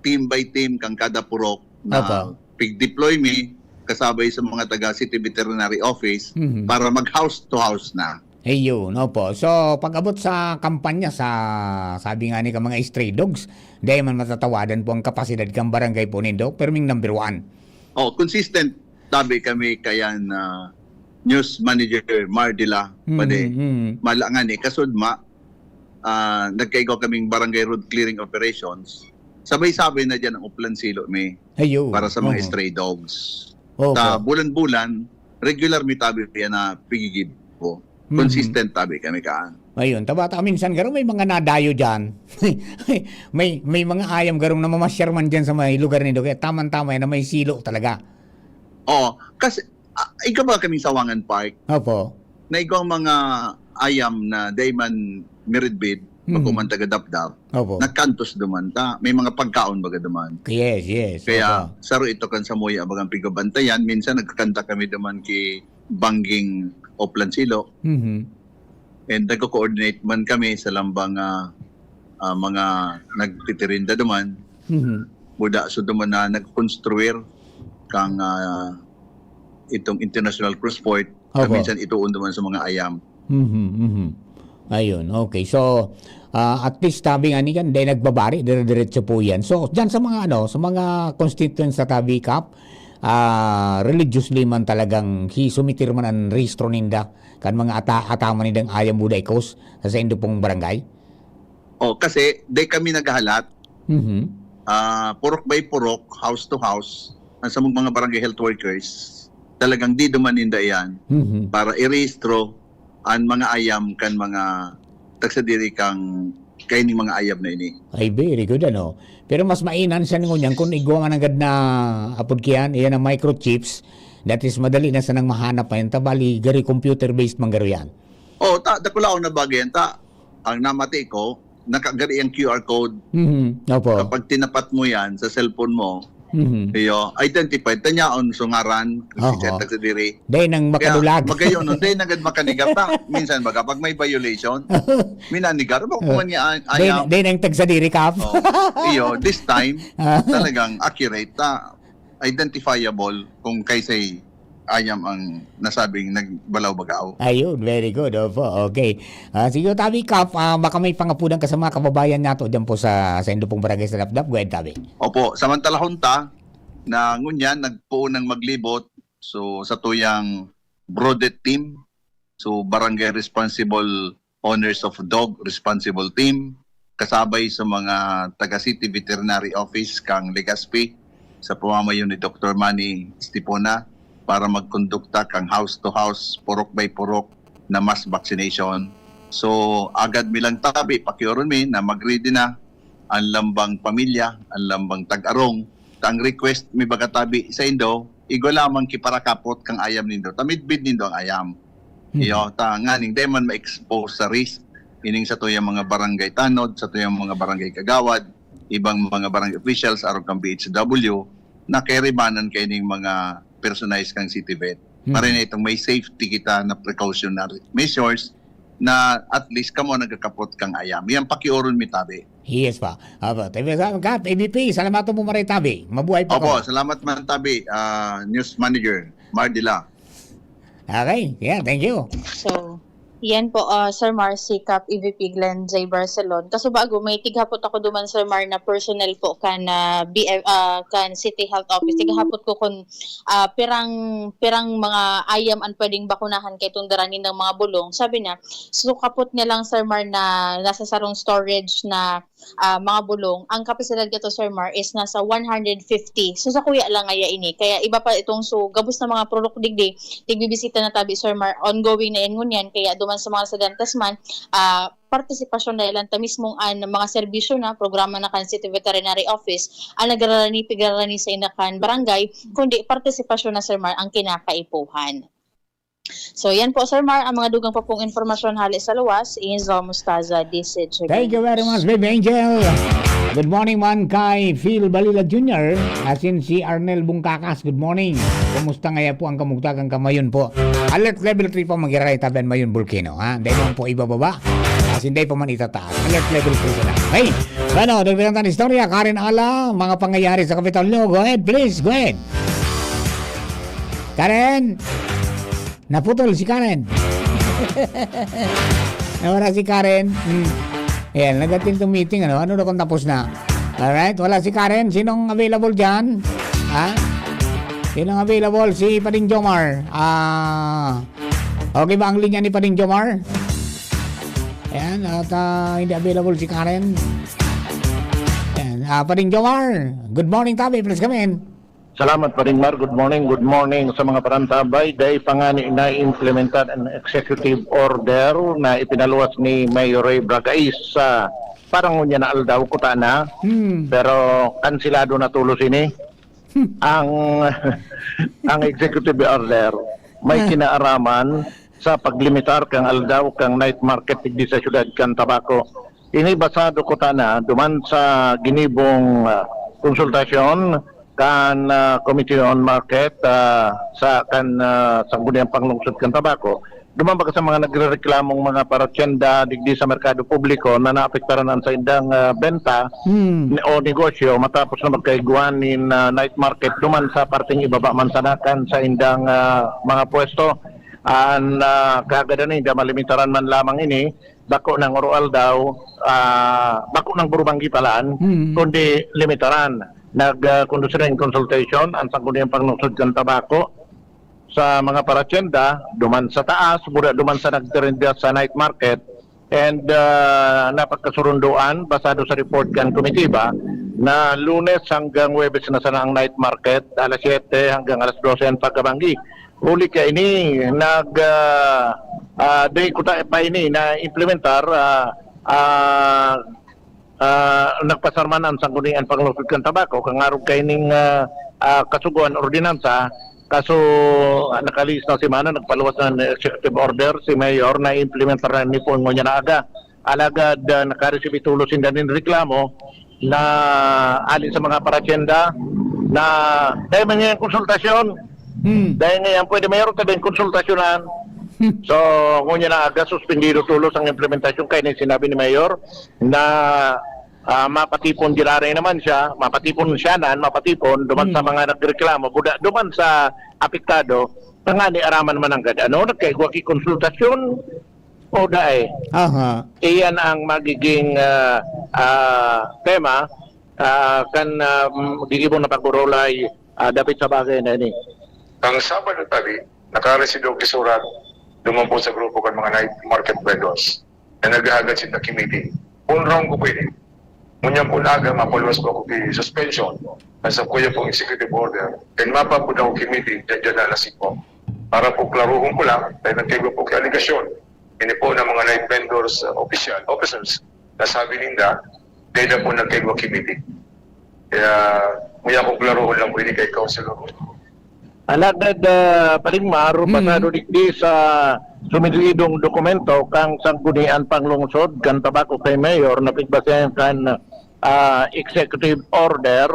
team by team kang kada purok na Opo. pig-deploy mi kasabay sa mga taga City Veterinary Office Mhm. para mag-house to house na. Ayun, opo. So, pag-abot sa kampanya, sa, sabi nga ni ka, mga stray dogs, dahil man matatawadan po ang kapasidad kang barangay po nindo, pero ming number one. Oh, consistent tabi kami kayan na news manager Mardila, Mhm, pwede mhm. malangan eh. Kasud ma, ah, nagkaigaw kaming barangay road clearing operations. Sabay-sabay na dyan ang Uplan Silo mi Ayun. para sa mga Oo. stray dogs. Opo. Sa bulan-bulan, regular mi tabi yan na pigigibo. Mhm. Consistent tabi kami kaan. Ayun, tabata minsan garo may mga nadayo diyan. May may mga ayam garong namamasyar man diyan sa may lugar nindo, kaya tamang-tama yan na may silo talaga. Oo, kasi ah, ikaw ba kaming Sawangan Park? Opo. Na ikaw ang mga ayam na dayman miridbid, Mhm. magkuman taga Dapdap, Opo. nagkantos duman ta. May mga pagkaon baga duman. Yes, yes. Kaya Opo. saro ito kan samuya bagang pigabantayan. Minsan nagkakanta kami duman ki Bangging Oplan Silo. Mhm. And nagko-coordinate man kami sa lambang ah, ah, mga nagtitirinda duman. Mhm. Buda so duman na nagkonstruir kang ah, itong international cross port. Opo. Minsan ituon duman sa mga ayam. Mhm, mhm. Ayun, okay. So, ah, at least tabi nga ni kan, dahil nagbabari, dire-diretso po yan. So, dyan sa mga ano, sa mga constituents sa tabi, Kap, ah, religiously man talagang hi-, sumitir man ang rehistro ninda, kan mga ata-, ataman nindang ayam buda ikos, sa saindo pong barangay? Oh, kasi di kami naghahalat, Mhm. ah, purok by purok, house to house, ang sa mga barangay health workers, talagang di duman ninda yan Mhm. para irehistro ang mga ayam kan mga tagsadiri kang kaining mga ayam na ini. Ay, very good, ano? Pero mas mainan siya ngunyan kung igwa man agad na apod kiyan, iyan ang microchips, that is, madali na sanang mahanap ngayon, tabali, gari computer-based man garo yan. Oh, ta, dakulaon na bagay yan. Ta, ang namati ko, nakagari ang Q R code. Mhm. Opo. Kapag tinapat mo yan sa cellphone mo, Mhm. Iyo, identified, tanyaon so ngaran, si Oho. Chet nagsadiri. Dai nang Kaya, makadulag. magayon, no? Dai nagad makanigar ta. Minsan baga, pag may violation, minanigar. Ba, kung Dai, ano yan, dai nang tagsadiri, Kap. Oh, iyo, this time, Ah. talagang accurate ta. Identifiable kung kaysay ayam ang nasabing nagbalaw-bagaw. Ayun, very good. Opo, okay. Ah, sige, Tabi Kap, ah, baka may pangapudan ka sa mga kababayan nato dyan po sa, sa indo pong barangay sa Dapdap. Go ahead, Tabi. Opo, samantalahon ta na ngunyan nagpoon ng maglibot. So, sa tuyang Brodet team, so Barangay Responsible Owners of Dog Responsible Team, kasabay sa mga taga City Veterinary Office kang Legazpi, sa pamamayo ni Doktor Manny Estipona, para magkondukta kang house-to-house, purok by purok na mass vaccination. So, agad mi lang tabi, pakiuron mi na mag-ready na ang lambang pamilya, ang lambang tag-arong. Ta ang request mi baga tabi sa indo, igwa lamang ki parakapot kang ayam nindo. Ta midbid nindo ang ayam. Hmm. Iyo, ta nganing dai man ma-expose sa risk ining satuyang mga barangay tanod, satuyang mga barangay kagawad, ibang mga barangay officials, arog kang B H W, na kairibanan kaining mga personahe kang City Vet. Hmm. Para na itong may safety kita na precautionary measures na at least kamo nagkakapot kang ayam. Yan pakiuron mi tabi. Yes pa. Aba, tabi sa Kap, A B P, salamat mo maray tabi. Mabuhay pa Opo, ka. salamat man tabi, ah, News Manager Mardila. Okay, yeah, thank you. So, yan po, ah, Sir Mar, si Kap E V P Glenn J Barcelon. Kaso bago, may tighapot ako duman, Sir Mar, na personnel po kan, ah, B F, ah, kan City Health Office. Tighapot ko kung, ah, pirang, pirang mga ayam an pwedeng bakunahan kay tong dara nindang mga bulong. Sabi niya, so kapot niya lang, Sir Mar, na nasa sarong storage na ah, mga bulong, ang kapasidad kato, Sir Mar, is nasa one hundred fifty. So, sakuya lang ngaya ini. Kaya iba pa itong, so, gabos na mga produkto digdi, tigbibisita na tabi, Sir Mar, ongoing na yan ngunyan. Kaya duman sa mga sagantas man, ah, partisipasyon na ilan ta mismong an mga serbisyo na, programa na kan City Veterinary Office, ang nagrarani, pigrarani sa inda kan barangay, kundi partisipasyon na, Sir Mar, ang kinakaipuhan. So, yan po, Sir Mar, ang mga dugang pa pong impormasyon hali sa luwas, Enzo Mostaza, D C Chicken. Thank you very much, Baby Angel. Good morning man kay Phil Balila Junior, asin si Arnel Bungkakas, good morning. Kumusta ngaya po ang kamugtagang kamayon po? Alert level three po, magiraray tabi an Mayon Volcano, ha? Dai man po ibababa, asin dai pa man itataas. Alert level three sana. Hey, bueno, dagdagan tayo ng istorya. Karen Ala, mga pangyayari sa Kapitolyo. Go ahead, please, go ahead. Karen! Naputol si Karen. Nawala si Karen. Hmm. Ayan, nag-attend to meeting, ano? Ano na kung tapos na? Alright, wala si Karen. Sinong available dyan? Ha? Sinong available? Si Pading Jomar. Ah, okay ba ang linya ni Pading Jomar? Ayan, at, ah, hindi available si Karen. Ayan, ah, Pading Jomar. Good morning, tabi. Please come in. Salamat, Paring Mar. Good morning, good morning sa mga parantabay. Dai pa ngani na-implementar an executive order na ipinaluwas ni Mayor Ray Bragais sa parang ngunyan na aldaw, kuta na. Hmm. Pero kansilado na tulos ini. Hmm. Ang, ang executive order may Ah. kinaaraman sa paglimitar kan aldaw kan night market digdi sa siyudad kan Tabaco. Ini basado kuta na duman sa ginibong, ah, konsultasyon kan, ah, Committee on Market, ah, sa kan, ah, Sangguniang Panglungsod kan Tabaco. Duman baga sa mga nagrereklamong mga paratyenda digdi sa merkado publiko na naapektaran an saindang, ah, benta Hmm. o negosyo matapos na magkaigwa nin, ah, night market duman sa parteng ibaba man sana kan saindang, ah, mga pwesto. An, ah, kagad ani, da malimitaran man lamang ini, bako nang oro-aldaw, ah, bako nang burubanggi palan, Mm. kundi limitaran. Nag, ah, conduce nin consultation an Sangguniang Panglungsod kan Tabaco sa mga paratyenda, duman sa taas, buda duman sa nagtirinda sa night market, and, ah, napagkasurundoan, basado sa report kan komitiba, na Lunes hanggang Huwebes na sana ang night market, alas siyete hanggang alas dose ang pagkabanggi. Huli kaini, nag, ah, ah, dai kuta pa ini na-implementar, ah, ah, ah, nagpasar man an Sangguniang Panglungsod kan Tabaco, kan arog kaining, ah, ah, kasugoan ordinansa, kaso, ah, nakalihis na semana, nagpaluwas na ng executive order si Mayor na implementar na ni po ngunyan na aga. Alagad, ah, nakaresibi tulos sinda nin reklamo na ali sa mga paratyenda, na dahil man ngayang konsultasyon, Hmm. dahil ngayon pwede mayroon tayong konsultasyonan. Hmm. So, ngunyan na aga, suspendido tulos ang implementasyon kaya na sinabi ni Mayor na ah, mapatipon giraray naman siya, mapatipon siya nan, mapatipon duman sa Hmm. mga nagreklamo, buda, duman sa apektado, tangani araman man nanggad ano, nagkaigwa ki konsultasyon o dai. Aha. Iyan ang magiging ah, ah, tema ah, kan ah, gigibong na pag-urulay ah, dapit sa bagay na ini. Ang Sabado tabi, nakaresibong kisurat duman po sa grupo kan mga night market vendors na naghahagad sinda ki meeting. Kung wrong ko pwede. Ngunyan po na aga, mapaluwas po ako ki suspension. Nasa kuya pong executive order. And mapapod ako ki meeting, dyan, dyan na alas singko. Para po klaruhon ko lang, dahil nagkaiba po ki aligasyon. Ini po ng mga night vendors, uh, official, officers, na sabi ninda, dahil na po nagkaiba ki meeting. Kaya, muya kong klaruhon lang po ini kay Councilor. Alagad ah, Paring Mar, Hmm. pasado digdi sa sumididong dokumento kang Sanggunian Panglungsod kan Tabaco kay Mayor na pigbasehan kan ah, executive order,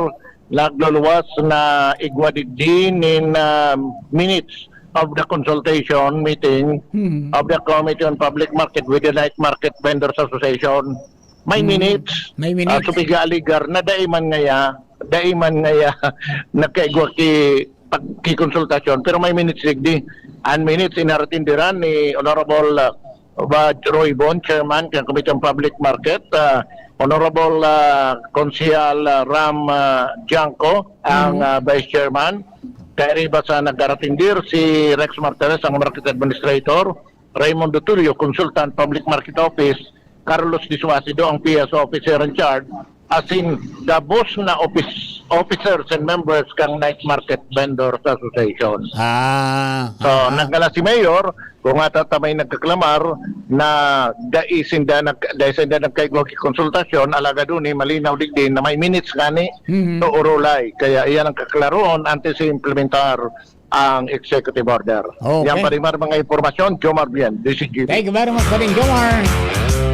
nagluluwas na igwa digdi nin ah, minutes of the consultation meeting Hmm. of the Committee on Public Market with the Night Market Vendors Association. May Hmm. minutes, May ah, minutes. supiga aligar na dai man ngaya, dai man ngaya nagkaigwa ki pag-, ki konsultasyon, pero may minutes digdi. An minutes inaratindiran ni Honorable ah, Roy Bon, Chairman kan Committee on Public Market, ah, Honorable ah, Konsehal ah, Ram ah, Janco, ang Mhm. ah, Vice Chairman. Kairiba sa nagaratindir si Rex Martinez, ang Market Administrator, Raymundo Tulio, Consultant Public Market Office, Carlos Disuasido, ang P S Officer in Charge, asin gabos na office, officers and members kang Night Market Vendors Association. Ah, So, ah, ah. nagdala si Mayor, kung ata ta may nagkaklamar na dai sinda nag-, dai sinda nagkaigwa ki konsultasyon, alagad uni, malinaw digdi na may minutes ngani Mhm. to urulay. Kaya iyan ang kaklaroon antes sa implementar ang executive order. Okay. Yan pa rin, mga impormasyon, Jomar Bien, D C G B. Thank you very much, Paring Jomar.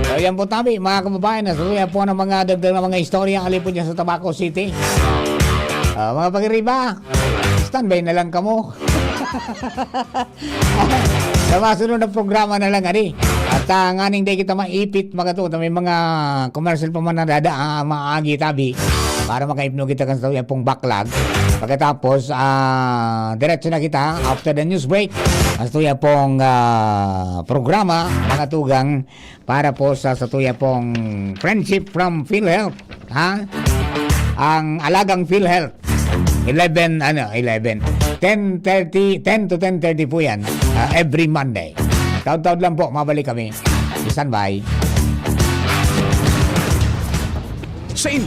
So, yan po tabi, mga kababayan, na suya po ng mga dagdag na mga istorya, alipod niya sa Tabaco City. Ah, mga pagiriba, standby na lang kamo. Sa masunod na programa na lang, ani. At, ah, nganing di kita maipit, mga to, may mga commercial pa man na dada, ah, maagi tabi, para makaipno kita kan sa tuyang pong backlog. Pagkatapos, ah, diretso na kita after the news break. Ang sa tuyang pong, ah, programa, mga tugang, para po sa, sa tuyang pong Friendship from PhilHealth, ha? Ang alagang PhilHealth. Eleven, ano, eleven. Ten thirty, ten to ten thirty po yan, ah, every Monday. Taod-taod lang po, mabalik kami. Standby. Sa Indo